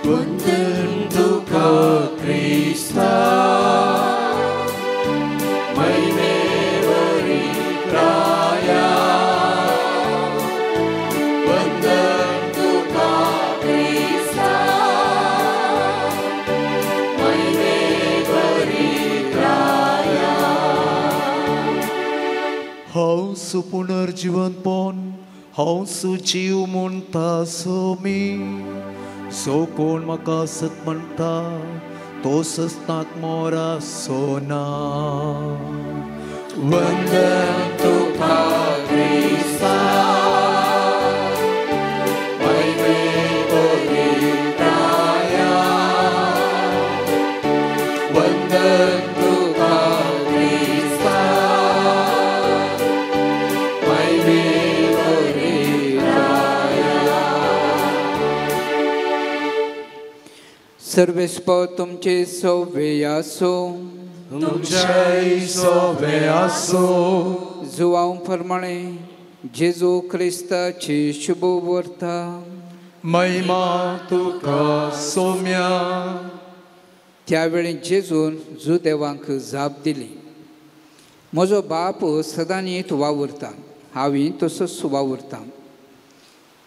वंदन तुका क्रिस्ता महिमेवरी राया, वंदन तुका क्रिस्ता महिमेवरी राया. हांव पुनर्जीवनपण, हांव जीव म्हणटा सोमी, सो कोण म्हाका सत म्हणटा तो सस्नाक मोरा सोना. वंदन तुका क्रिस्ता महिमेवरी राया, वंदन तुका क्रिस्ता महिमेवरी राया. सर्वेस्पर तुमचे सवे आसो, तुमचे सवे आसो. जुवांव प्रमाणे जेजू क्रिस्ताची शुभ वर्ता. महिमा तुका सोम्या. त्यावेळी जेजून जुदेवांक जाप दिली, म्हजो बाप सदांनीत वावुरता, हांवूय तसोच वावुरता.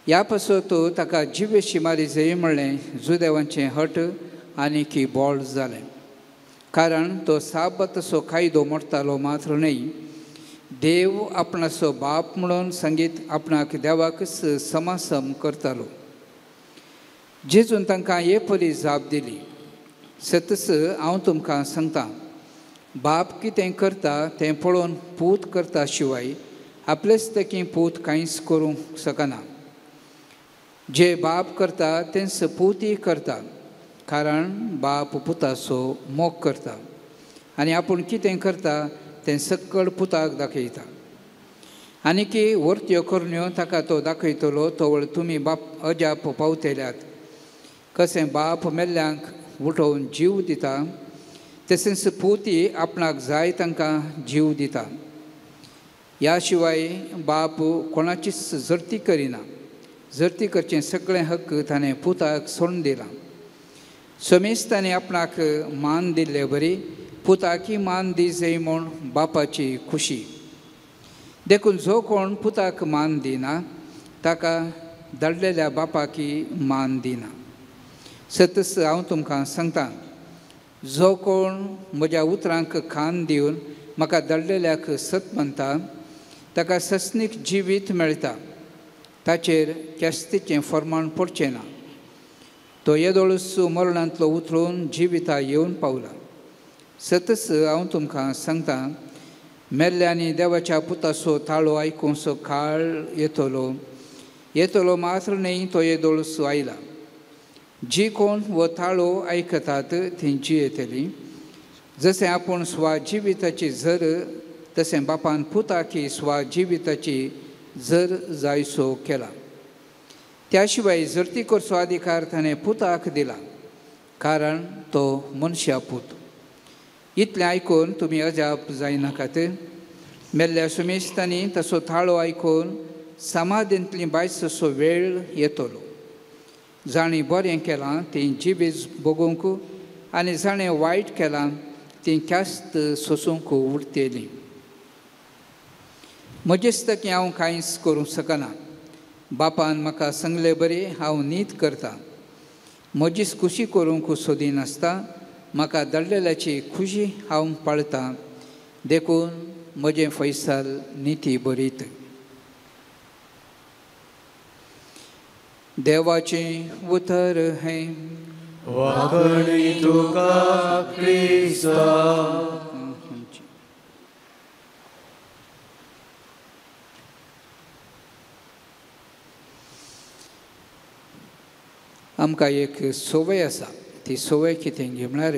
ह्या पासत ताका जिवेशी मारी जय म्हणलें जुदेवांचें हट आनीकी बोळ जालें, कारण तो साबातसो कायदो मोडटालो मात्र न्हय, देव आपणाचो बाप म्हणून सांगीत आपणाक देवाकच समासम करतालो. जेजून तांकां हे परी जाप दिली, सतच हांव तुमकां सांगता, बाप कितें करता तें पळोवन पूत करता शिवाय आपलेच तेकी पूत कांयच करूंक शकना. जे बाप करता तेंच पूतय करता, कारण बाप पुताचो मोग करता आनी आपूण कितें करता तें सकळ पुताक दाखयता. आनी की वर्त्यो करण्यो ताका तो दाखयतलो तवळ तुमी बाप अजाप पावतल्यात. कशें बाप मेल्ल्यांक उठोवन जीव दिता तशेंच पूतय आपणाक जाय तांकां जीव दिता. ह्या शिवाय बाप कोणाचीच जर्ती करिना, जर्ती करचें सगळें हक्क ताणें पुताक सोडून दिलां. समेस्तांनी आपणाक मान दिल्ले बरी पुताकी मान दी जाय म्हूण बापाची खुशी. देखून जो कोण पुताक मान दिना ताका धाडलेल्या बापाकी मान दिना. सतच हांव तुमकां सांगता, जो कोण म्हज्या उतरांक खान दिवन म्हाका धाडलेल्याक सत मानता ताका सस्नीक जिवीत मेळटा, ताचेर ख्यास्तीचें फर्माण पडचें ना. तो येदोळूच मरणांतलो उतरून जिविता येवन पावला. सतच हांव तुमकां सांगता, मेल्ल्यांनी देवाच्या पुताचो ताळो आयकुंचो काळ येतलो, येतलो मात्र न्हय तो येदोळूच आयला. जी कोण हो ताळो आयकतात ती जियेतली. जशें आपूण स्वा जिविताची झर तशें बापान पुताकी स्वा जिविताची झर जायसो केला. त्या शिवाय झरती करचो अधिकार ताणें पुताक दिला, कारण तो मनशा पूत. इतलें आयकून तुमी अजाप जायनाकात. मेल्ल्या सुमेस्तांनी तसो थाळो आयकून समाधींतली बायसो वेळ येतलो. जाणीं बरें केलां तीं जिवीत भोगूंक आनी जाणें वायट केलां तीं ख्यास्त सोसूंक उरतलीं. म्हजेच की हांव कांयच करूंक शकना. बापान म्हाका सांगले बरी हांव नीत करतां. म्हजीच खुशी करूंक सोदिनासता म्हाका धाडलेल्याची खुशी हांव पाळतां. देखून म्हजें फैसाल निती बरीत. देवाचें उतर हें. वाखणी तुका क्रिस्ता. आमकां एक संवय आसा. ती संवय कितें म्हळ्यार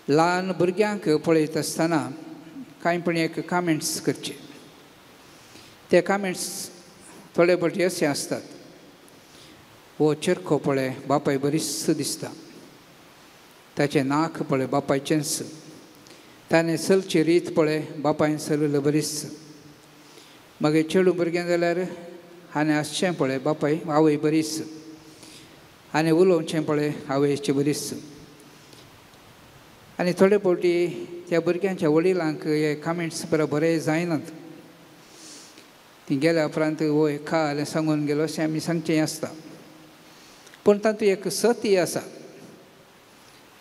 ल्हान भुरग्यांक पळयत आसतना कांय पण एक कामेंट्स करचे. ते कामेंट्स थोडे फावटी अशे आसतात, हो चरखो पळय बापाय बरीच दिसता, ताचें नाक पळय बापायचेंच, ताणें चलची रीत पळय बापायन चलयलो बरीच, मागीर चेडूं भुरगें जाल्यार आनी आसचें पळय बापाय आवय बरीच, आनी उलोवचें पळय आवयचें बरीच. आनी थोडे फावटी त्या भुरग्यांच्या वडिलांक हे कामेंट्स बरें जायनात. ती गेल्या उपरांत वय खा सांगून गेलो अशें आमी सांगचें आसता. पूण तातूंत एक सत्य आसा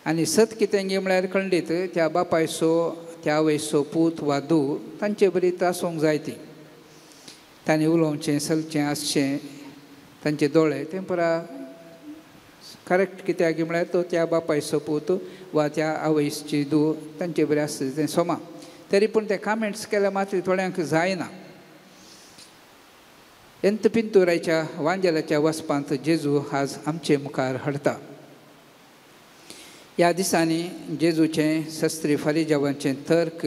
आनी सत कितें गे म्हळ्यार खंडीत त्या बापायचो त्या आवयचो पूत वा धूव तांचे बरी आसूंक जाय. ती तांणी उलोवचें चलचें आसचें तांचे दोळे तें पुरा करेक्ट कित्याक म्हळ्यार तो त्या बापायचो पूत वा त्या आवयची धूव तांचे बरें आसता तें सोमा. तरी पूण ते कामेंट्स केल्या मात्र थोड्यांक जायना. एंत पिंतुराच्या वांजेलाच्या वचपांत जेजू आज आमचे मुखार हाडटा. ह्या दिसांनी जेजूचें शस्त्री फारीजावांचें तर्क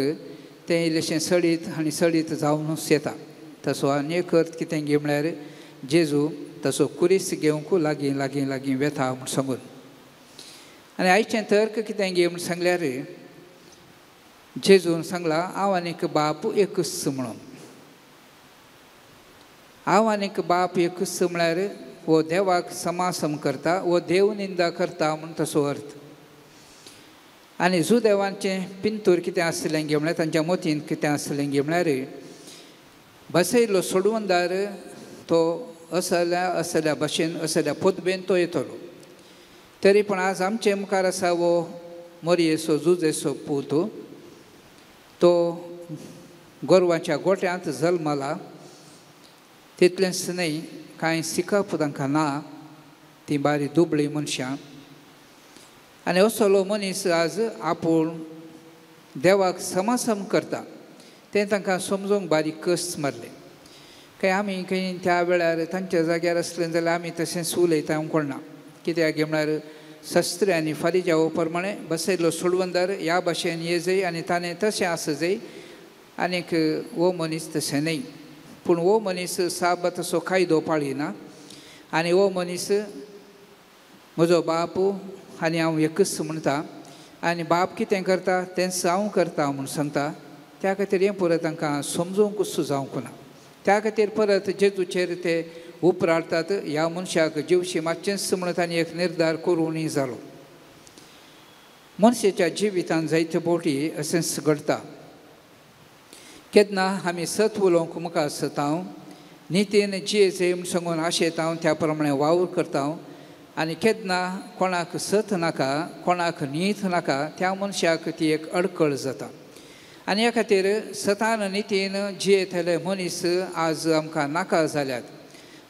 तें इल्लेशें सडीत आनी सडीत जावनूच येता. तसो आनी एक अर्थ कितें गे म्हळ्यार जेजू तसो कुरीस घेवंक लागीं लागीं लागीं वेता म्हूण सांगून. आनी आयचें तर्क कितें गे म्हूण सांगल्यार जेजून सांगलां हांव आनीक बाप एकूच म्हणून. हांव आनीक बाप एकूच म्हळ्यार हो देवाक समासम करता, हो देव निंदा करता म्हूण तसो अर्थ. आनी जुदेवांचें पिंतूर कितें आसलें गे म्हळ्यार तांच्या मोतीन कितें आसलें गे म्हळ्यार बसयल्लो सोडवंदार तो असल्या असल्या भाशेन असल्या पोतबेन तो येतलो. तरी पूण आज आमचे मुखार आसा हो मोरयेचो जुजेचो पूत, तो गोरवांच्या गोट्यांत जल्मला. तितलेंच न्हय कांय शिकप तांकां ना, ती बारी दुबळी मनशां. आनी असलो मनीस आज आपूण देवाक समासम करता तें तांकां समजूंक बारीक कस मारलें. काय आमी खंय त्या वेळार तांच्या जाग्यार आसलें जाल्यार आमी तशेंच उलयता कोण ना. कित्याक म्हळ्यार शस्त्री आनी फारीजावो प्रमाणे बसयल्लो सोडवंदार ह्या भाशेन ये जाय आनी ताणें तशें आसा जाय, आनीक हो मनीस तशें न्हय. पूण हो मनीस साब तसो कायदो पाळिना आनी हो मनीस म्हजो बाप आनी हांव एकूच म्हणटा आनी बाप कितें करता तेंच हांव करता म्हूण सांगता. त्या खातीर हें परत तांकां समजूंक जावंक ना. त्या खातीर परत जेजूचेर ते उपराडटात ह्या मनशाक जिवशी मातशेंच म्हणून तांणी एक निर्धार करूनय जालो. मनशाच्या जिवितांत जायते फावटी अशेंच घडटा. केन्ना आमी सत उलोवंक मुखार आसता, नितीन जियेचें म्हूण सांगून आशेता, त्या प्रमाणे वावर करता. आनी केन्ना कोणाक सत नाका, कोणाक नीत नाका, त्या मनशाक ती एक अडकळ जाता. आनी ह्या खातीर सतान नितीन जियेतले मनीस आज आमकां नाका जाल्यात.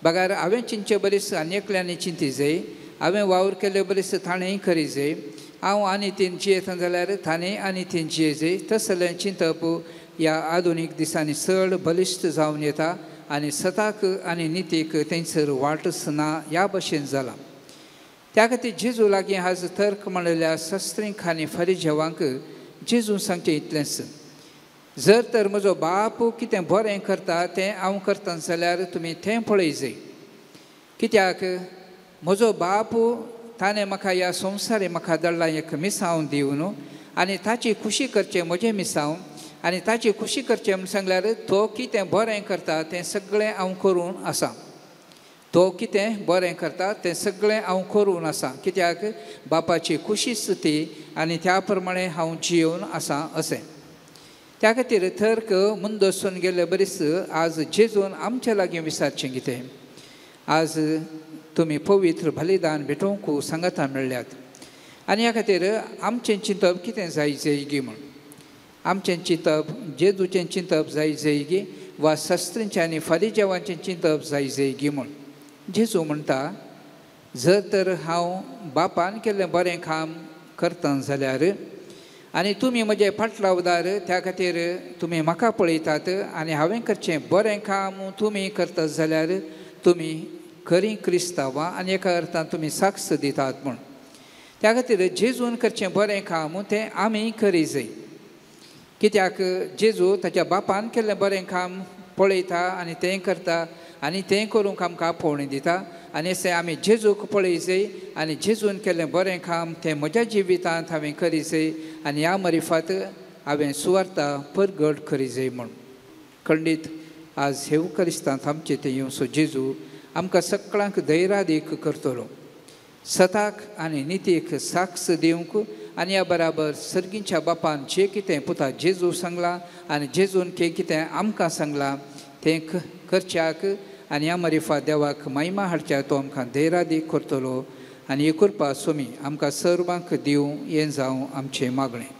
बगार हांवें चिंतचे बरीच आनी एकल्यांनी चिंती जाय, हांवें वावर केल्ले बरीच ताणेंय करी जाय, हांव आनी तीन जियेता जाल्यार ताणें आनी तीन जिये जाय. तसलें चिंतप ह्या आधुनीक दिसांनी चड बलिश्ट जावन येता आनी सताक आनी नितीक थंयसर वाटच ना ह्या भशेन जालां. त्या खातीर जेजू लागीं आज तर्क म्हणिल्ल्या शस्त्रींक आनी फारीजेवांक जेजून सांगचें इतलेंच, जर तर म्हजो बाप कितें बरें करता तें हांव करता जाल्यार तुमी तें पळय जाय. कित्याक म्हजो बाप ताणें म्हाका ह्या संवसारी म्हाका धाडला एक मिसांव दिवन आनी ताची खुशी करचें म्हजें मिसांव आनी ताची खुशी करचें म्हूण सांगल्यार तो कितें बरें करता तें सगळें हांव करून आसा. तो कितें बरें करता तें सगळें हांव करून आसा. कित्याक बापाची खुशीच ती आनी त्या प्रमाणे हांव जियोवन आसा अशें. त्या खातीर तर्क मुंदसून गेल्ले बरीच आज जेजून आमचे लागीं विचारचें कितें, आज तुमी पवित्र बलिदान भेटोवंक सांगाता मेळ्ळ्यात आनी ह्या खातीर आमचें चिंतप कितें जाय जायगी म्हूण आमचें चिंतप जेजूचें चिंतप जाय जायगी वा शस्त्रींचें आनी फारीजेवांचें चिंतप जाय जायगी म्हूण. जेजू म्हणटा जर तर हांव बापान केल्लें बरें काम करता जाल्यार आनी तुमी म्हजे फाटलावदार त्या खातीर तुमी म्हाका पळयतात आनी हांवें करचें बरें काम तुमी करतात जाल्यार तुमी खरीं क्रिस्तांवां आनी एका अर्थान तुमी साक्ष दितात म्हूण. त्या खातीर जेजून करचें बरें काम तें आमी करी जाय. कित्याक जेजू ताच्या बापान केल्लें बरें काम पळयता आनी तें करता आनी तें करूंक आमकां आपोवणें दिता. आनी अशें आमी जेजूक पळय जाय आनी जेजून केल्लें बरें काम तें म्हज्या जिवितांत हांवें करी जाय आनी ह्या मरिफात हांवें सुवार्ता परगट करी जाय म्हूण. खंडीत आज हेव क्रिस्तांत आमचें तें येवचो जेजू आमकां सगळ्यांक धैर्यादीक करतलो, सताक आनी नितीक साक्ष दिवंक आनी ह्या बराबर सर्गीच्या बापान जें कितें पुता जेजू सांगलां आनी जेजून कितें आमकां सांगलां तें करच्याक आनी ह्या मरिफा देवाक महिमा हाडच्या तो आमकां धैर्यादीक करतलो. आनी ही कृपा स्वामी आमकां सर्वांक दिवं हें जावं आमचें मागणें.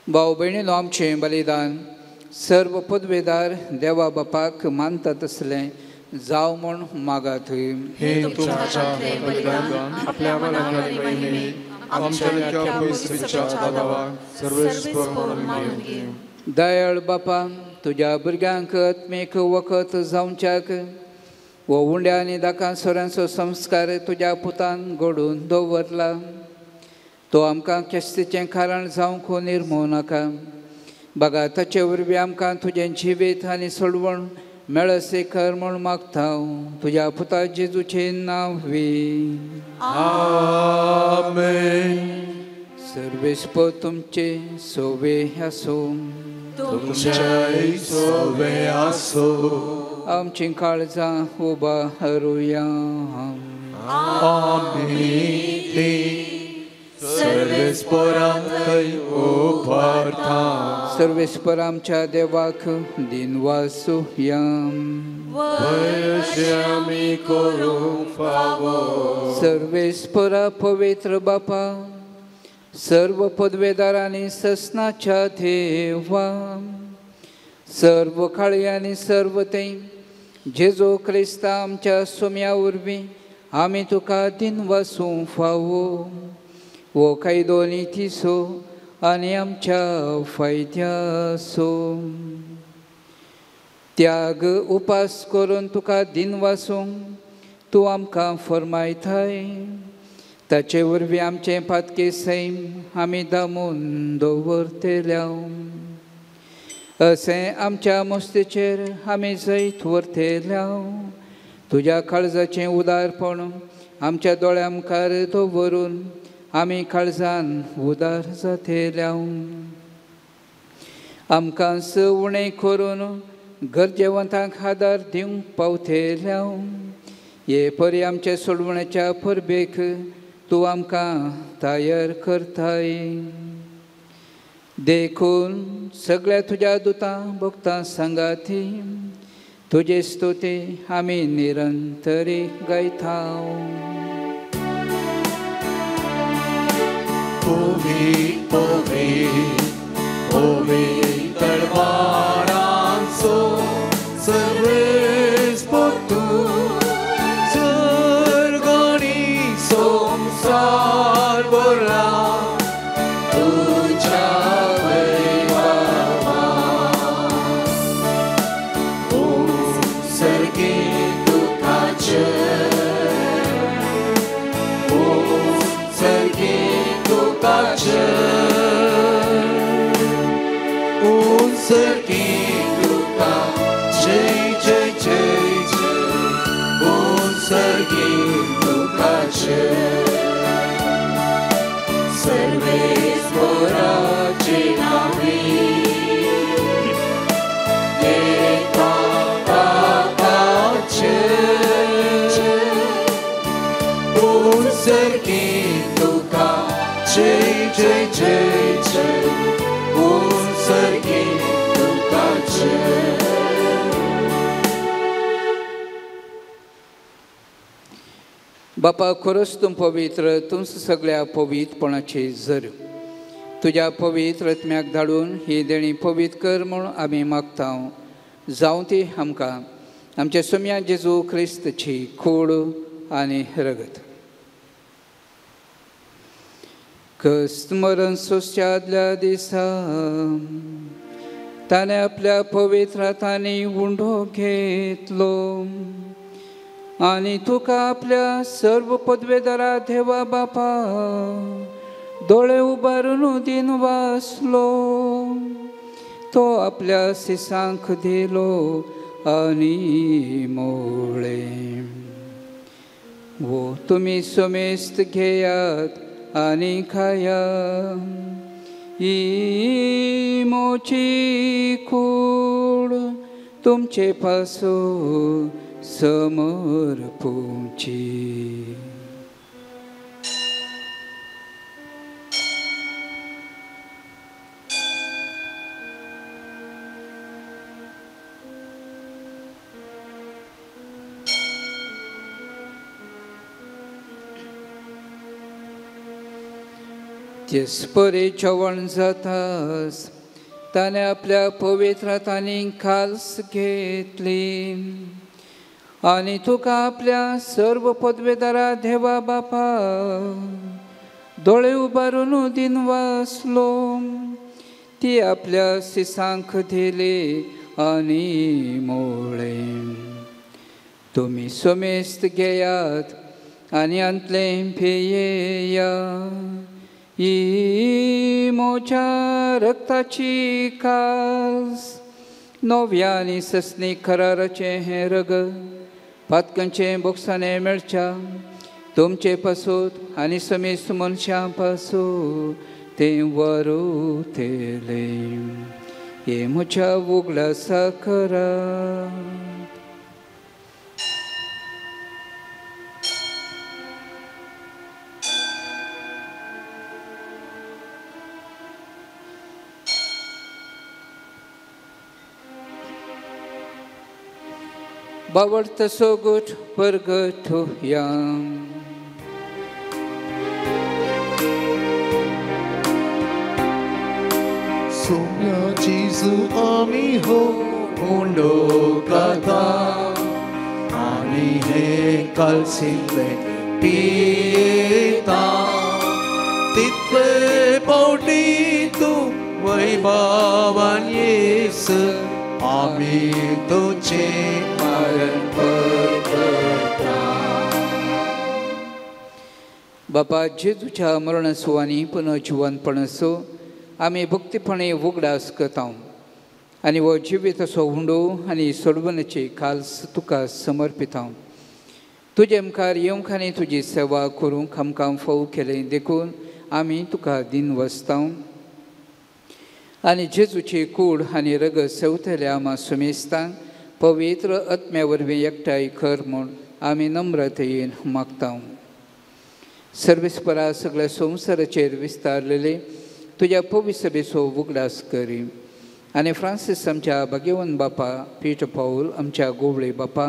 भाव भयणीनो आमचें बलिदान सर्व पदवेदार देवा बापाक मानता तसलें जावं म्हूण मागात. हे तुमच्या बलिदान आपल्या मनाक महिमे आमच्या पवित्र देवाक सर्वेस्पर मानून घेवं. दयाळ बापा, तुज्या भुरग्यांक आत्मीक वखद जावच्याक वो उंड्या आनी दाकां सोऱ्यांचो संस्कार तुज्या पुतान घडोवन दवरला. तो आमकां केस्तीचें कारण जावंक निर्मू नाका. बगा ताचे वरवीं आमकां तुजें जिवीत आनी सोडवण मेळसे कर म्हूण मागता तुज्या पुता जेजूचें नांव वी. आमेन. सर्वेस्पर तुमचे सोवे आसूं. तुमचेय सोवे आसूं. आमचीं काळजां उबारुया. आमी सर्वेस्परांतय उबारता. सर्वेस्पर आमच्या देवाक दिनवासुया. अशें आमी करूंक फावो. सर्वेस्परा पवित्र बापा, सर्व पदवेदारांनी ससनाच्या देवा, सर्व काळयांनी सर्व ते जेजू क्रिस्ता आमच्या सोम्या वरवीं आमी तुका दिनवासूंक फावो. वो कायदो नितीचो आनी आमच्या फायद्याचो. त्याग उपास करून तुका दिनवासूंक तूं आमकां फर्मायताय. ताचे वरवीं आमचें पातके सैम आमी दामून दवरतल्या. अशें आमच्या मुस्तीचेर आमी जैत व्हरतल्या. तुज्या काळजाचें उदारपण आमच्या दोळ्या मुखार दवरून आमी काळजान उदार जातल्या. आमकां उणें करून गरजेवंतांक आदार दिवंक पावतल्या. हे परी आमचे सोडवण्याच्या परबेक तूं आमकां तयार करताय. देखून सगळ्या तुज्या दुतां भक्तां सांगाती तुजे स्तुती आमी निरंतरी गायता. पवी पवी तळवारांचो सर्वेस्पर तूं स्वर्गांतलो सर्गी तुका जय जय जय जय ऊंच सर्गी तुका जय सर्वेस्पराचे नावे येता ताका जय ऊंच सर्गी तुका जय जय जय जय ऊंच सर्गी तुका जय. बापा खरोच तूं पवित्र, तुमचं सगळ्या पवित्रपणाची जर तुज्या पवित्र आत्म्याक धाडून ही देणी पवित्र कर म्हूण आमी मागता. जावं ती आमकां आमच्या सोम्या जेजू क्रिस्तची कूड आनी रगत. क्रिस्त मरण सोंसच्या आदल्या दिसा ताणें आपल्या पवित्र हातांनी उंडो घेतलो आनी तुका आपल्या सर्व पदवेदारा देवा बापा दोळे उबारून दिन वासलो. तो आपल्या सिसांक दिलो आनी मोळें, वो तुमी समेस्त घेयात आनी खाया, ही मोची कूड तुमचे पासून समर्पूची. तेच परी जेवण जातास ताणें आपल्या पवित्र हातांनी खाल्स घेतली आनी तुका आपल्या सर्व पदवेदारा देवा बापा दोळे उबारून दिन वासलो. ती आपल्या सिसांक दिली आनी मोळें, तुमी समेस्त घेयात आनी अंतलें पियेया, ही मोच्या रक्ताची कास नव्या आनी ससनी कराराचें हें रगत पातकांचें बोगसाणें मेळच्या तुमचे पासून आनी समेस्त मनशां पासून तें वरुतेलें. हें म्हज्या उगडासा करात. बावडत सोगूट परगटुया. सोम्या जेजू आमी हो उंडो गाता आनी हे कालसिल्ले पियेता तितले पावटी तूं वैभवान येस आमी तुझे मरण परगटा. बापा जेजूच्या मरणासो आनी पुनर्जिवनपणाचो आमी भक्तीपणे उगडास करता आनी हो जिवीत असो हुंडो आनी सोडवण्याची खाल्स तुका समर्पिता. तुजे मुखार येवंक आनी तुजी सेवा करूंक आमकां फाव केलें देखून आमी तुका दिन वसता आनी जेजूची कूड आनी रगत सेवतल्या आमा सुमेस्तांक पवित्र आत्म्या वरवीं एकठांय कर म्हूण आमी नम्रतेन मागता. सर्वेस्परा सगळ्या संवसाराचेर विस्तारलेले तुज्या पवित्र सभेचो उगडास करी आनी फ्रांसीस आमच्या भाग्यवंत बापा, पीटर पावल आमच्या गोवळे बापा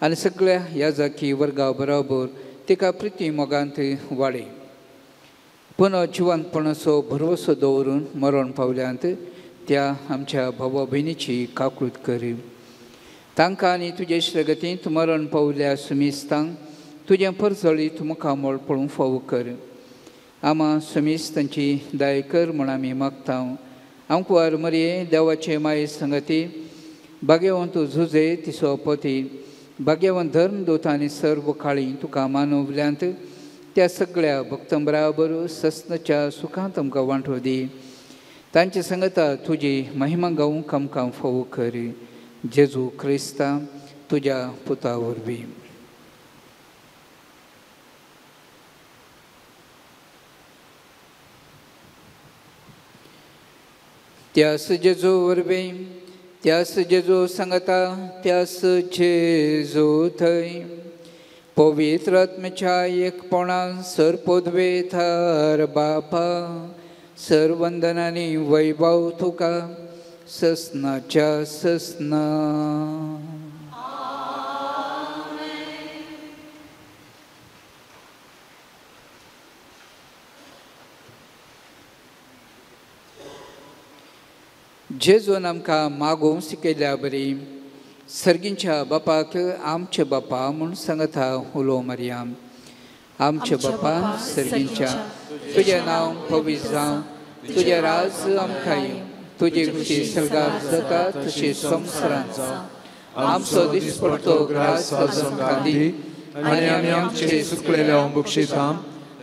आनी सगळ्या याजाकी वर्गा बरोबर तिका प्रिती मोगांत वाडय. पुनः जिवंतपणाचो भरवसो दवरून मरण पावल्यांत त्या आमच्या भावा भयणीची काकूत करी. तांकां आनी तुजे श्रगतींत मरण पावल्या सुमिस्तांक तुजें परजळीत मुखामळ पळोवंक फावो कर. आमा सुमिस्तांची दाय कर म्हूण आमी मागता. आमकुवार मरये देवाचे माये संगती भाग्यवंत झुजे तिसो पती भाग्यवंत धर्मदूत आनी सर्व काळी तुका मानवल्यांत त्या सगळ्या भक्तां बराबर सस्नाच्या सुखांत आमकां वांटो दी. तांचे संगता तुजी महिमा गावूंक आमकां फावो कर जेजू क्रिस्ता तुज्या पुता वरवीं. त्यास जेजू वरवीं त्यास जेजू सांगता त्यास जेजू थंय पवित्र आत्म्याच्या एकपणान सर पदवे थार बापा सर वंदनानी वैभव तुका ससनाच्या ससना. जेजून आमकां मागोवंक शिकयल्या बरी सर्गींच्या बापाक आमचे बापा म्हूण सांगता उलो मारया. आमचे बापा सर्गींच्या तुजें नांव पवित्र जावं तुजें राज आमकां येवं तुजी खुशी सर्गार जाता तशी संवसारांत जावं. आमचो दिसपडतो ग्रास आमकां दी आनी आमी आमचे चुकलेले बक्षिता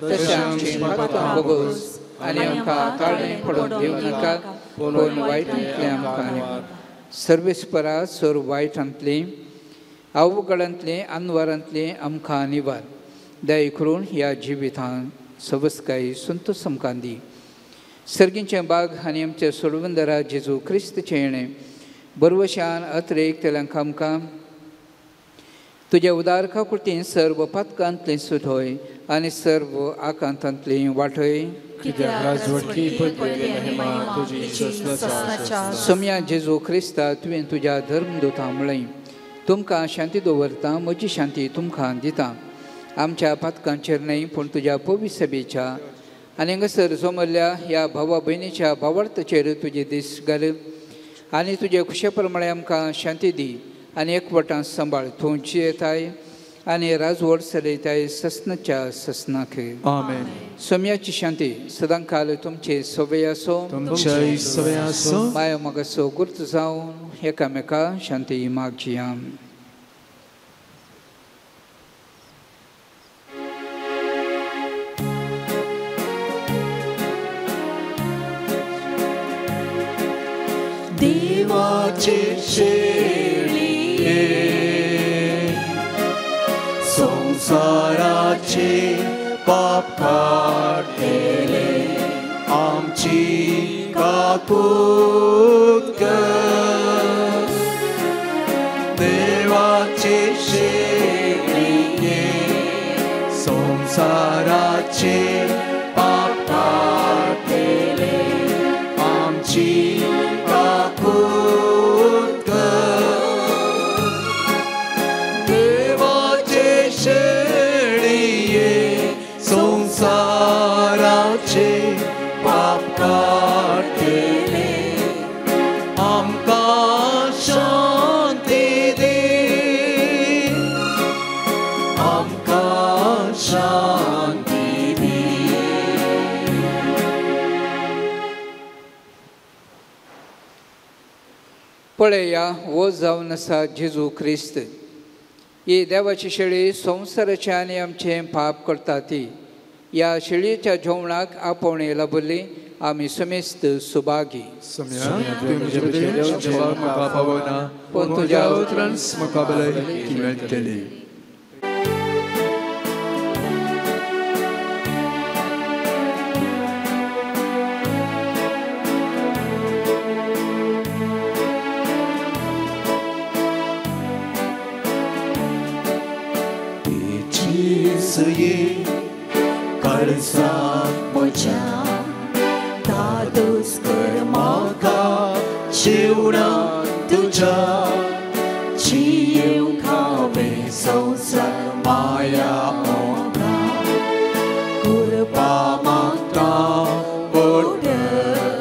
तशें आमची पातकां भोगोस आनी आमकां ताळें पडून दिवं नाका पूण वायटांतलें आमकां सर्वेस्परा सर वायटांतलें अवघडांतलें अनवारांतलें आमकां निवार दया करून ह्या जिवितांत सवस्काय संतोष आमकां दी. सर्गींचें बाग आनी आमचे सोडवंदरा जेजू क्रिस्तचें येणें बरवशान अत्रेक तेल्यांक आमकां तुज्या उदार काकुळतीन सर्व पातकांतलें सुटय आनी सर्व आकांतांतलें वाटय. सोम्या जेजू क्रिस्ता तुवें तुज्या धर्मदूता म्हळें तुमकां शांती दवरता म्हजी शांती तुमकां दिता. आमच्या पातकांचेर न्हय पूण तुज्या पवित्र सभेच्या आनी हांगासर जमल्ल्या ह्या भावा भयणीच्या भावार्थाचेर तुजे दीस घाल आनी तुजे खुशे प्रमाणे आमकां शांती दी आनी एकवटान सांबाळ. तूं जियेताय आनी राजवट चलयताय ससनाच्या ससनाक. आमेन. सोम्याची शांती सदांकाल तुमचे सवय आसो तुमचेय सवय आसो. माया मागासो गुर्त जावन एकामेका शांती मागची. देवाचे शेळये संसाराचे पाप काडटले आमची काकूत कर. देवाचे शेळये संसाराचे पाप काडटले आमची काकूत कर. देवाचे शेळये संसाराचे पाप काडटले आमकां शांती दी आमकां शांती दी. पळया हो जावन आसा जेजू क्रिस्त ही देवाची शेळी संवसाराचे आनी आमचें पाप करता ती ह्या शेळयेच्या जेवणाक आपोवणें लाभली आमी समेस्त सुभागी. पूण तुज्या उतरान म्हाका भलायकी मेळटली. काळजाक म्हज्या धादोस कर म्हाका जेवणा तुज्या जियेवंक हांवें संवसार माया मोगा कृपा मागता पडत्रेगा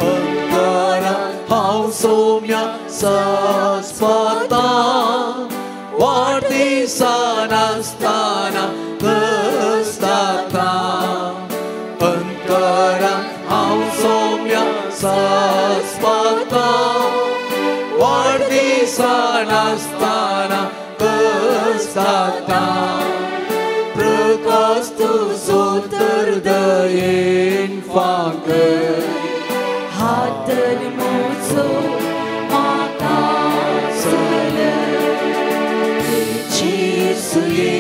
अंतरांत हांव सोम्या सस्पता वाडदिसानासतना कसता अंतरांत हांव सोम्या सस्पता वाडदिसानासतना कसता प्रकाश तुजो तर दयेन फाव. कर हात मोजो म्हाका चलय तुजी सुये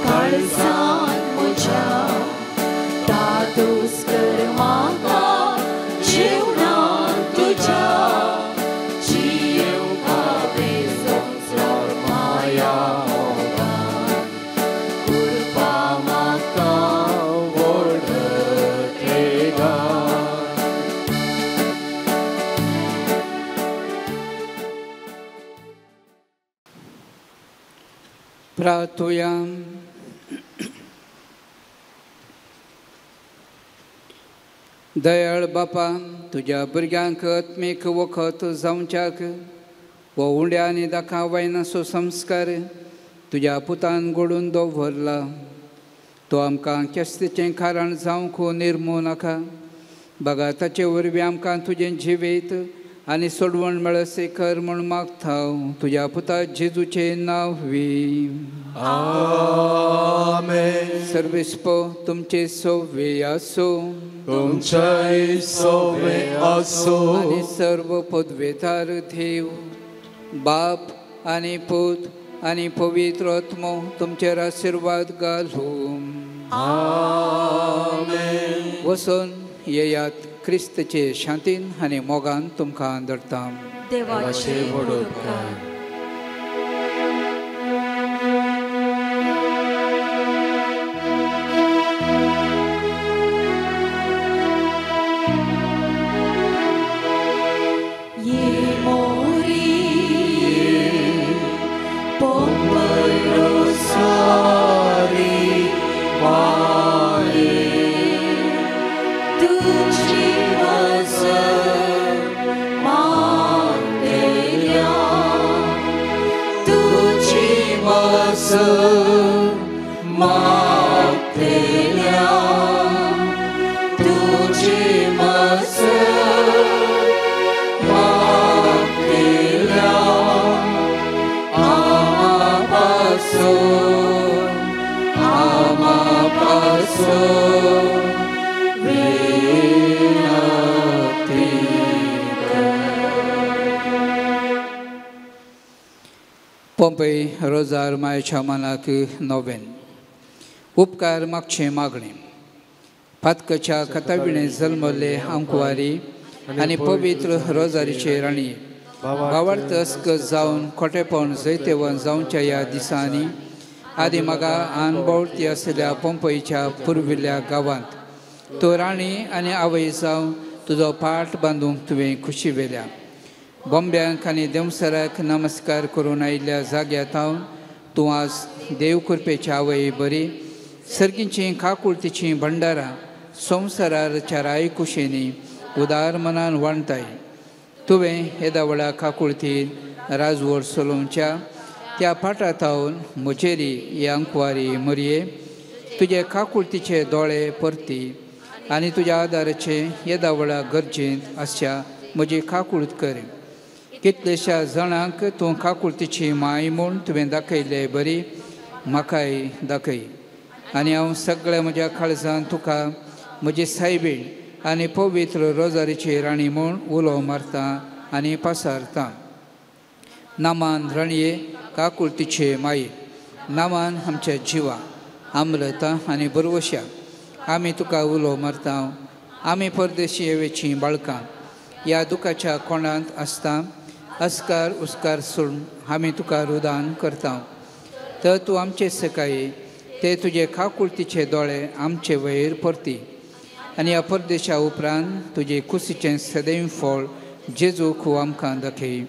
काळजान म्हज्या दादोस कर म्हाका जेवणान तुज्या जियेवंक संवसार माया मोगान कृपा म्हाका व्हड त्रेगान. प्रार्थुया. दयाळ बापा, तुज्या भुरग्यांक आत्मीक वखत जावच्याक वो उंड्या आनी दाखा वायनासो संस्कार तुज्या पुतान घडून दवरला. तो आमकां केस्तीचें कारण जावंक निर्मू नाका, बगा ताचे वरवीं आमकां तुजें जिवीत आनी सोडवण मेळसे कर म्हूण मागता तुज्या पुता जेजूचें नांव वी. आमेन. सर्वेस्पो तुमचे सोवे आसो तुमच्याय सोवे आसो आनी सर्व पदवेतार देव बाप आनी पूत आनी पवित्र आत्मो तुमचेर आशिर्वाद घालूं. आमेन. वचून येयात क्रिस्तचे शांतीन आनी मोगान तुमकां दडता. देवाचे व्हड उपकार. ये मोरी पोंपय रोसारी माये तुझी मजर मागतेल्या तुझी मजर मागतेल्या तुझी मजर मागतेल्या आमापासून आमापासून विनती कर. पोंपय रोजार मायच्या मनाक नोवेन उपकार मागचे मागणे. पातकच्या कथाविणे जल्मल्ले आंकवारी आनी पवित्र रोजारीचे राणी भावार्थ अस्क जावन खोटेपण जैतेवन जावच्या ह्या दिसांनी आदी म्हाका अनभोवती आशिल्ल्या पोंपयच्या पुर्विल्ल्या गांवांत तूं राणी आनी आवय जावन तुजो पाट बांदूंक तुवें खुशी वेल्या. बॉम्ब्यांक आनी देंवसराक नमस्कार करून आयिल्ल्या जाग्या थावन तूं आज देव कृपेच्या आवय बरी सर्गींची काकुळतीचीं भंडारां संवसारार चाराय कुशेनी उदार मनान वांटताय. तुवें येदा व्हडा काकुळतीन राजवट चलोवच्या त्या पाटा थावन म्हजेरी ही आंकवारी मरये तुजे काकुळतीचे दोळे परती आनी तुज्या आदाराचे येदा व्हडा गरजेंत आसच्या म्हजी काकुळत कर. कितलेश्या जाणांक तूं काकुळतीची माय म्हूण तुवें दाखयल्ले बरी म्हाकाय दाखय आनी हांव सगळ्या म्हज्या काळजान तुका म्हजी सायबीण आनी पवित्र रोजारीची राणी म्हूण उलो मारता आनी पासारता. नामान राणये काकुळतीचे माये, नामान आमच्या जिवा आमलता आनी बरवश्या आमी तुका उलो मारता. आमी परदेशी येवेचीं बाळकां ह्या दुखाच्या कोणांत आसता अस्कार उस्कार सोडून आमी तुका रुदान करता. तर तूं आमचे सकाळी ते तुजे काकुळतीचे दोळे आमचे वयर परती आनी ह्या परदेशा उपरांत तुजे कुशीचें सदैव फळ जेजू खूब आमकां दाखय.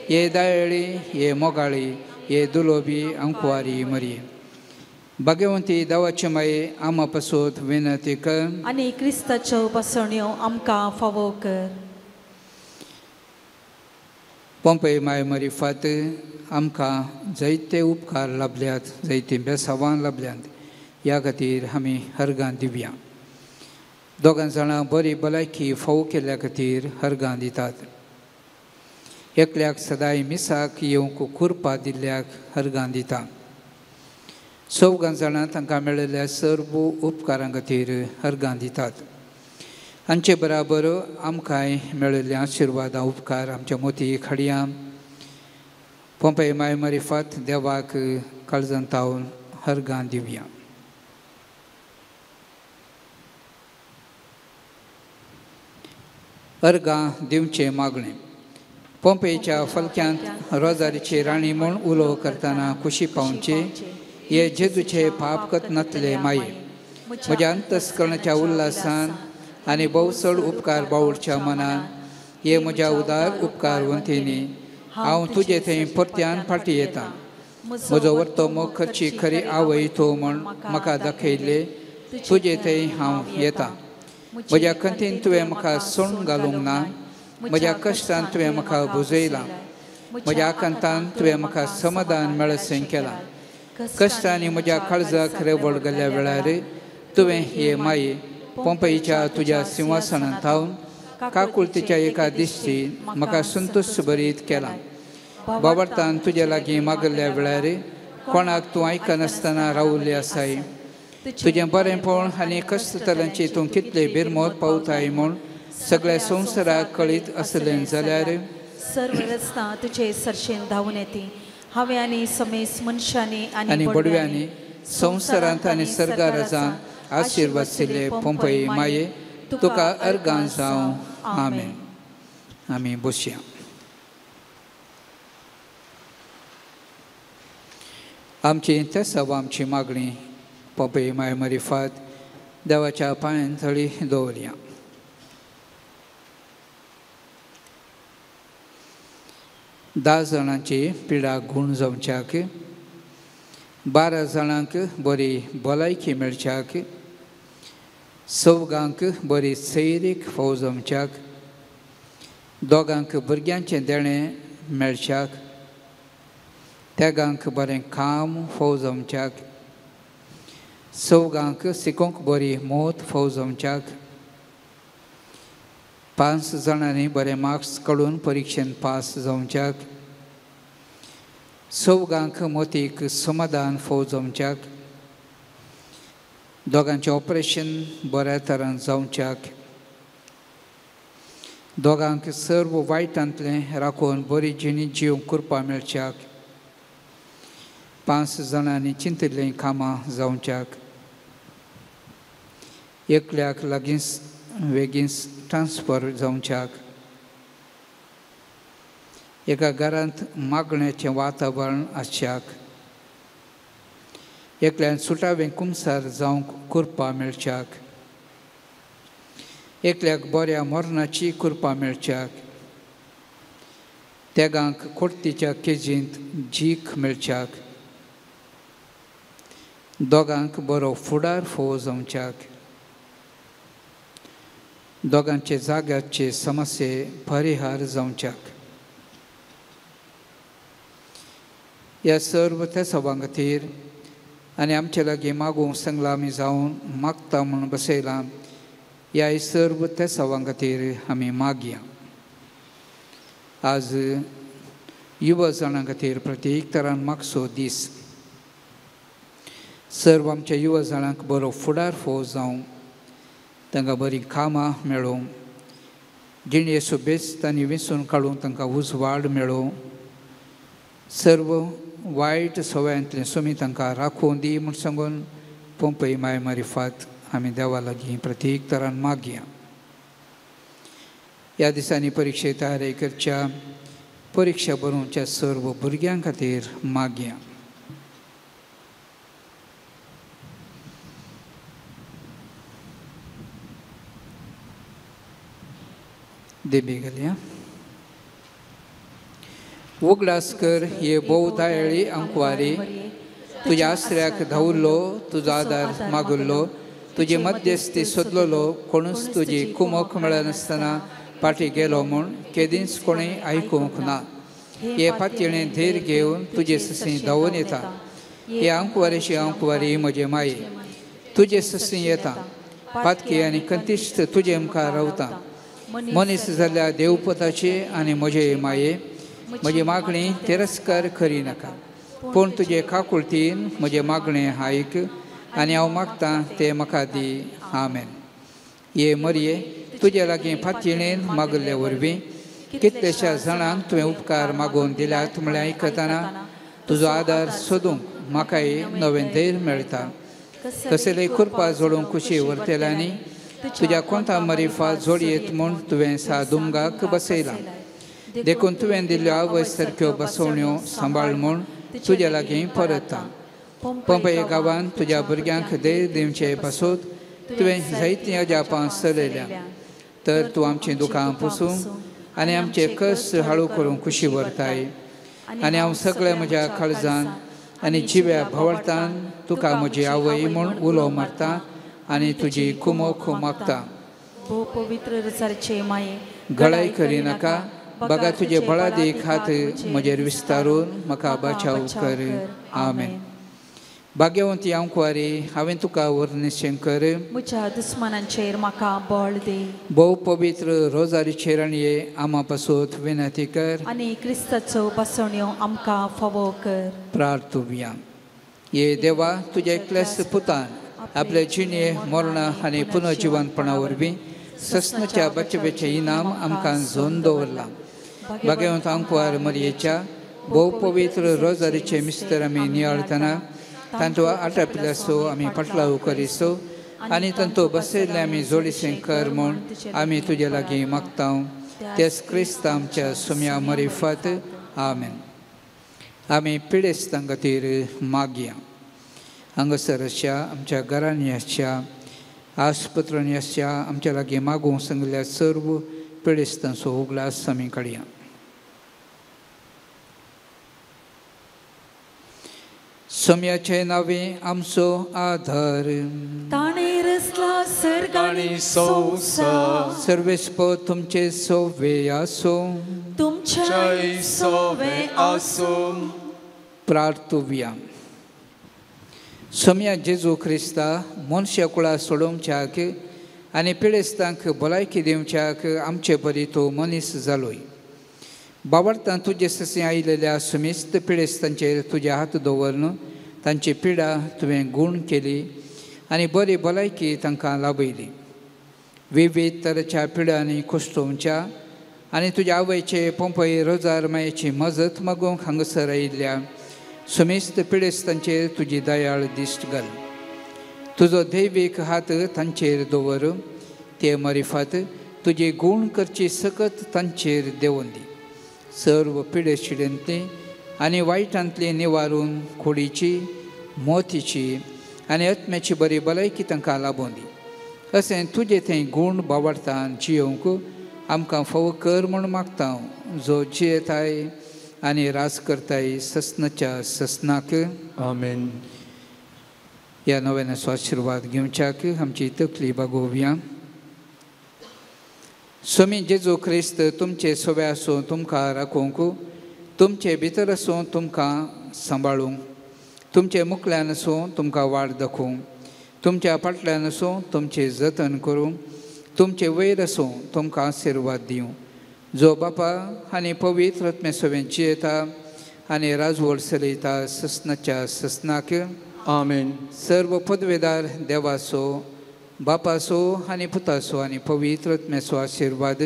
हे दयाळी, हे मोगाळी, हे दुलोबी आंकवारी मरये भाग्यवंती देवाचे माये आमा पासत विनंती कर आनी क्रिस्ताच्यो बसण्यो आमकां फावो कर. पोंपय माय मरिफात आमकां जायते उपकार लाभल्यात, जायतीं बेसावां लाभल्यात. ह्या खातीर आमी हरगां दिवया. दोगां जाणां बरी भलायकी फावो केल्ल्या खातीर हरगां दितात. एकल्याक सदांय मिसाक येवंक कुरपा दिल्ल्याक हरगां दिता. चौगां जाणां तांकां मेळिल्ल्या सर्व उपकारां खातीर हरगां दितात. हांचे बराबर आमकांय मेळिल्ले आशिर्वादां उपकार आमच्या मोती खडया. पोंपे माय मारिफात देवाक काळजांत तावन हरगां दिवया. अर्गां दिवचें मागणें. पोंपेच्या फलक्यांत रोजारीची राणी म्हूण उलो करतना खुशी पावचे हे जेजूचे पाप कतनातले माये म्हज्या अंतस्करणाच्या उल्हासान आनी भोव चड उपकार बावडच्या मनान हे म्हज्या उदार उपकार वंतीनी हांव तुजे थंय परत्यान फाटी येता. म्हजो वर्तो मोग खर्ची खरी आवय तूं म्हूण म्हाका दाखयल्ले तुजे थंय हांव येता. म्हज्या खंतीन तुवें म्हाका सोण घालूंक ना, म्हज्या कश्टान तुवें म्हाका भुजयलां, म्हज्या आकांतान तुवें म्हाका समाधान मेळसें केलां. कश्टांनी म्हज्या काळजाक रेवड गेल्ल्या वेळार तुवें हे माये पोंपईच्या तुज्या सिंहासनांत थावन काकुळतीच्या एका दिश्टीन म्हाका संतोश भरीत केलां. बाबडतान तुज्या लागीं मागल्ल्या वेळार कोणाक तूं आयकनासतना रावल्ली आसाय. तुजें बरेंपण आनी कश्टतल्यांची तूं कितले बिरमोत पावताय म्हूण सगळ्या संवसाराक कळीत आसलें जाल्यार सर्व रस्ता तुजे सरशेन धांवून येती. हांवें आनी समेस मनशांनी आनी बडव्यांनी संवसारांत आनी सर्गाराजांत आशिर्वाद दिल्ले पोंपई माये तुका अर्गां जावं. आमेन. आमी बसया. आमची तेसाव आमची मागणी पोंपई माय मारिफात देवाच्या पांयां थळी दवरया. 10 जाणांची पिडा गूण जावच्याक, 12 जाणांक बरी भलायकी मेळच्याक, 4 बरी सैरीक फाव जावच्याक, 2 भुरग्यांचें देणें मेळच्याक, 3 बरें काम फाव जावच्याक, 4 शिकोवंक बरी मोत फाव जावच्याक, 5 जाणांनी बरे मार्क्स काडून परिक्षेन पास जावच्याक, 4 मोतीक समाधान फाव जावच्याक, 2 ऑपरेशन बऱ्या तरान जावच्याक, 2 सर्व वायटांतलें राखून बरी जिणी जिवंक कृपा मेळच्याक, 5 जाणांनी चिंतिल्लीं कामां जावच्याक, एकल्याक लागींच वेगींच ट्रान्सफर जावच्याक, एका घरांत मागण्याचें वातावरण आसच्याक, एकल्यान सुटावें कुमसार जावंक कृपा मेळच्याक, एकल्याक बऱ्या मरणाची कृपा मेळच्याक, 3 कोर्तीच्या केजींत जीक मेळच्याक, 2 बरो फुडार फोव जावच्याक, 2 जाग्याचे समस्ये परिहार जावच्याक. ह्या सर्व त्या सभां खातीर आनी आमचे लागीं मागूंक सांगलां आमी जावन मागता म्हूण बसयलां ह्या सर्व त्या सभां खातीर आमी मागया. आज युवा जाणां खातीर प्रत्येक तरान मागचो दीस. सर्व आमच्या युवा जाणांक बरो फुडार फोव जावं, तांकां बरीं कामां मेळोवं, जिणेचो सुबेज तांणी वेंचून काडून तांकां उजवाड मेळोवं, सर्व वायट सवयांतलें सुमी तांकां राखून दी म्हूण सांगून पोंपई माय मारिफात आमी देवा लागीं प्रत्येक तरान मागया. ह्या दिसांनी परिक्षे तयारी करच्या परिक्षा बरोवच्या सर्व भुरग्यां खातीर मागया. देबी घालया. उगडास कर हे भोव दयाळी अंकवारी, तुज्या आसऱ्याक धांवल्लो, तुजो आदार मागुल्लो, तुजी मध्यस्थी सोदलेलो, कोणूच तुजी कुमक मेळनासतना फाटीं गेलो म्हूण केदींच कोणें आयकूंक ना. हे पातयेणें धीर घेवन तुजे ससी धांवून येता. हे अंकवारीशी अंकवारी म्हजे माये, तुजे ससी येता, पातकी आनी कंतिश्ट तुजे मुखार रावता. मनीस जाल्ल्या देवपताची आनी म्हजे माये म्हजी मागणी तिरस्कार करी नाका, पूण तुजे काकुळतीन म्हजें मागणें आयक आनी हांव मागतां तें म्हाका दी. आमेन. ये मरये तुजे लागीं फातयेन मागल्ले वरवीं कितलेश्या जाणांक तुवें उपकार मागोवन दिल्यात म्हळ्यार आयकतना तुजो आदार सोदूंक म्हाकाय नवें धैर्य मेळटा. कसलेय कुरपा जोडूंक खुशी व्हरतल्यांनी तुज्या कोंता मरिफा जोडयेत म्हूण तुवें सा दुमगाक बसयलां. देखून तुवें दिल्ल्यो आवय सारक्यो बसवण्यो सांबाळ म्हूण तुज्या लागीं परतता. पंपय गांवांत तुज्या भुरग्यांक धैर्य दिवचे पासत तुवें जायतीं अजापां चलयल्या. तर तूं आमचीं दुकां पुसूंक आनी आमचे कस हाळू करूंक खुशी व्हरताय. आनी हांव सगळें म्हज्या काळजान आनी जिव्या भवळतान तुका म्हजी आवय म्हूण उलो मारता आनी तुजी कुमोक मागता. भोव पवित्र रजाचे माये गळाय करिनाका, बगा तुजे बळादीक हात म्हजेर विस्तारून म्हाका बचाव कर. आमेन. भाग्यवंती हांव कुवारी, हांवें तुका वर्णिशें कर. म्हज्या दुस्मानांचेर म्हाका बळ दी. भोव पवित्र रोजारीचेर राणये आमा पासत विनंती कर आनी क्रिस्ताचो बसवण्यो आमकां फावो कर. प्रार्थुया. ये देवा, तुज्या एकल्याच पुतान आपले जिणे मरणा आनी पुनर्जिवनपणा वरवीं सस्नाच्या बचवेचें इनाम आमकां झोन दवरलां. भाग्यवंत आंकवार मरयेच्या भोव पवित्र रोजारीचे मिस्तर आमी नियाळतना तांचो आटापिल्यासो आमी फाटलाव करिसो आनी तांचो बसयल्ले आमी जोडीसें कर म्हूण आमी तुजे लागीं मागता. तेच क्रिस्त आमच्या सुम्या मरिफात. आमेन. आमी पिडेस्तां खातीर मागया. हांगासर आसच्या आमच्या घरांनी आसच्या आस्पत्रांनी आसच्या आमच्या लागीं मागूंक सांगिल्ल्या सर्व पिडेस्तांचो उगडास आमी काडया. सोम्याचे नावे आमचो आधार, ताणें रचला सर्ग आनी संवसार. सर्वेस्पर तुमचे सोवे आसूं, तुमच्याय सोवे आसूं. प्रार्थुया. सोम्या जेजू क्रिस्ता, मनशा कुळा सोडोवच्याक आनी पिडेस्तांक भलायकी दिवच्याक आमचे बरी तो मनीस जालोय. बावडतां तुजे ससे आयिल्ल्या सुमेस्त पिडेस्तांचेर तुजे हात दवरून तांची पिडा तुवें गूण केली आनी बरी भलायकी तांकां लाभयली. विविध तरेच्या पिडांनी कुश्टोवच्या आनी तुज्या आवयचे पंपय रोजार मायेची मजत मागूंक हांगासर आयिल्ल्या सुमेस्त पिडेस्तांचेर तुजी दयाळ दिश्ट घाल. तुजो दैवीक हात तांचेर दवर, ते मरिफात तुजी गूण करची सकत तांचेर देंवोन दी. सर्व पिडेशिडेंतली आनी वायटांतली निवारून कुडीची, मोतीची आनी आत्म्याची बरी भलायकी तांकां लाबोवन दी. अशें तुजें थंय गूण बावडतान जियोवंक आमकां फावो कर म्हूण मागता, जो जियेताय आनी राज करताय सस्नाच्या सस्नाक. आमेन. ह्या नव्यानाचो आशिर्वाद घेवच्याक आमची तकली बागोवया. स्वामी जेजू क्रिस्त तुमचे सोवे आसूं तुमकां राखूंक, तुमचे भितर आसूं तुमकां सांबाळूंक, तुमचे मुखल्यान आसूं तुमकां वाट दाखोवंक, तुमच्या फाटल्यान आसूं तुमचें जतन करूंक, तुमचे वयर आसूं तुमकां आशिर्वाद दिवं. जो बापा आनी पवित्र आत्म्या सवें जियेता आनी राजवड चलयता सस्नाच्या सस्नाक. आमेन. सर्व पदवेदार देवाचो, बापाचो आनी पुताचो आनी पवित्र आत्म्याचो आशिर्वाद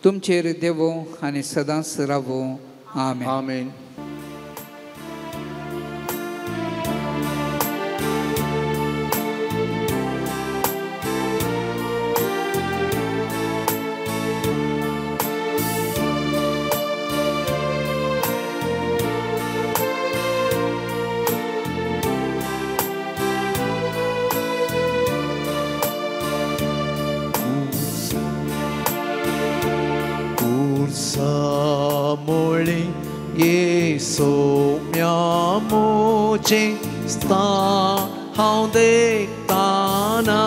तुमचेर देवो आनी सदांच रावो. आमेन. आमेन. हांव देखताना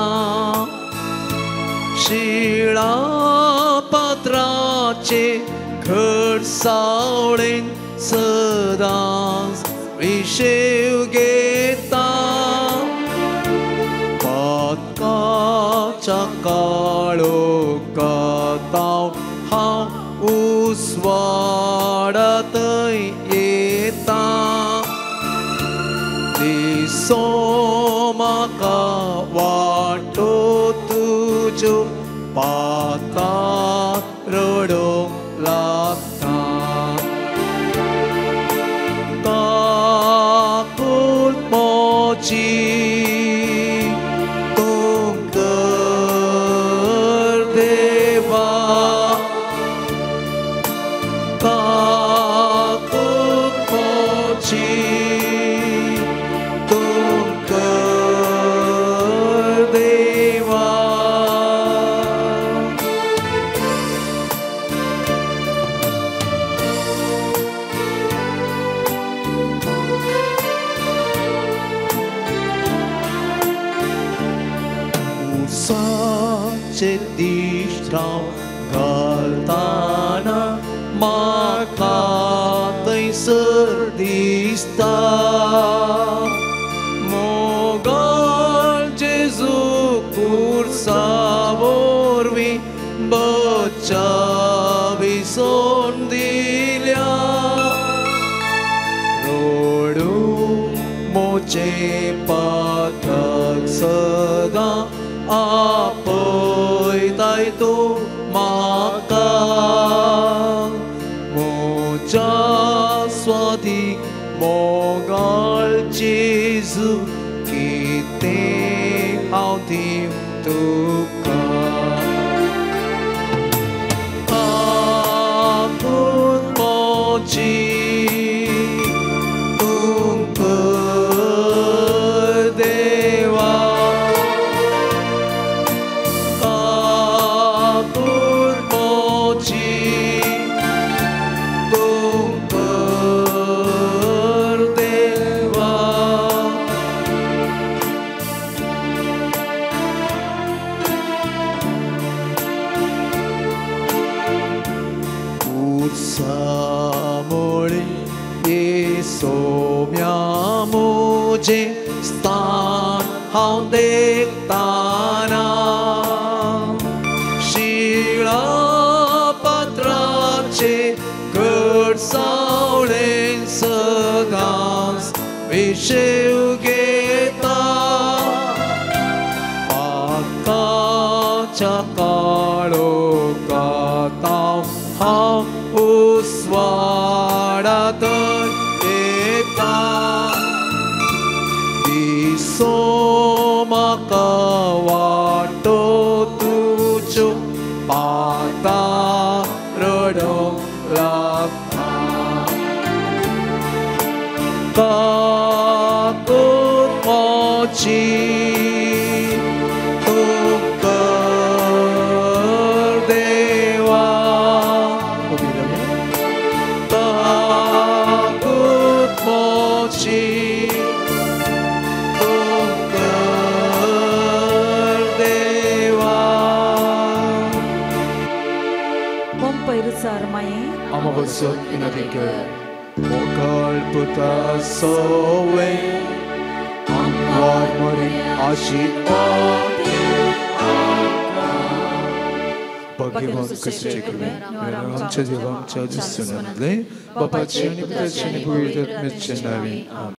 शिळा पत्राचे घडसावळेन सदांच विशेव घेता. पातकाच्या काळोखांत हांव उस्वाडांत येता. दिसो म्हाका वाटो तुज्यो पातकाच्यो पातां रडूंक लागता काकूट मोची तूं कर देवा काकूट मोची तूं कर देवा उसाचे दिश्टाव घालताना म्हाका थंयसर दिसता मोगाळ जेजू खुर्सा वरवीं बचावी सोन दिल्या रडूं मोचे पातक सदां आपयताय तूं म्हाका म्हज्या स्वादीक मोगाळ जेजू कितें हांव दिवं तुका काकूट मोची तूं कर देवा काकूट मोची तूं कर देवा उर्सामुळे येसोम्या म्हजें स्थान हांव देखताना शिळा पत्राचे घडसावळेन सदांच विशेव घेता पाताच्या काळोखांत हांव उस्वाडांत येता दिसो म्हाका वाटो तुज्यो पातां रडूंक लागता काकूट मोची तूं कर देवा काकूट मोची तूं कर देवा पंपैरुचार माये आमा बसत विनंती कर मोगाळ पुता सोवे आंगार मरे आशी भाग्यवान कशीचे कृपेन आमच्या देवा आमच्या दुसऱ्यांतले बापाचे आनी पुताचे आनी पवित्र आत्म्याचे नांवे. आमेन.